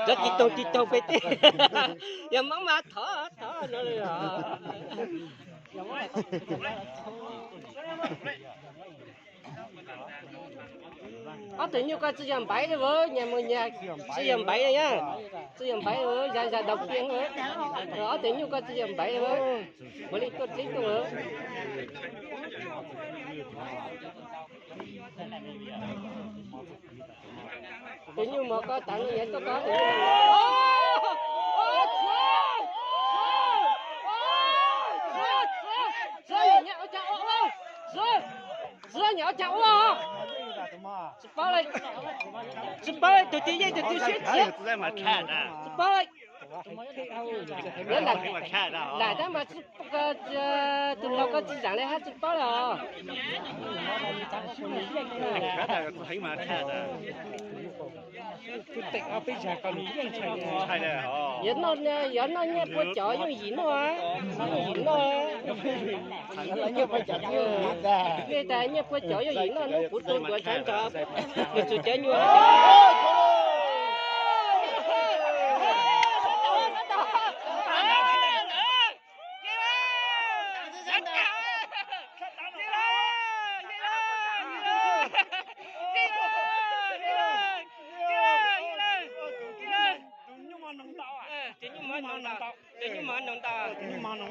Cov tig toog tig toog pem tej, yog Hmoob mas thov thov no li os. Ob tug nyuj ko tsis yog npaiv li, nyag mus nyag, tsis yog npaiv li, tsis yog npaiv, zag zag daus kiag. Ob tug nyuj ko tsis yog npaiv li, ua li tuaj teb tuaj. Tus nyuj mos ko tas no, yog tuaj ko tus nyuj. Txuav nyam ob cag ua, txuav nyam ob cag ua. Tsis paub, tsis paub tus twg yeej tus twg siab txiav. Tsis paub. Lam tab mas tus laug ko tsis zaam li hab tsis paub li os. Yuav noj, yuav noj nyiaj puab cov yooj yim noj, yooj yim noj. Mej tas nyiaj puab cov yooj yim noj, hnub puv tu ntuav tshav nrog nws txug cov nyuag. Tus nyuj mov noog ntau, tus nyuj mov noog ntau.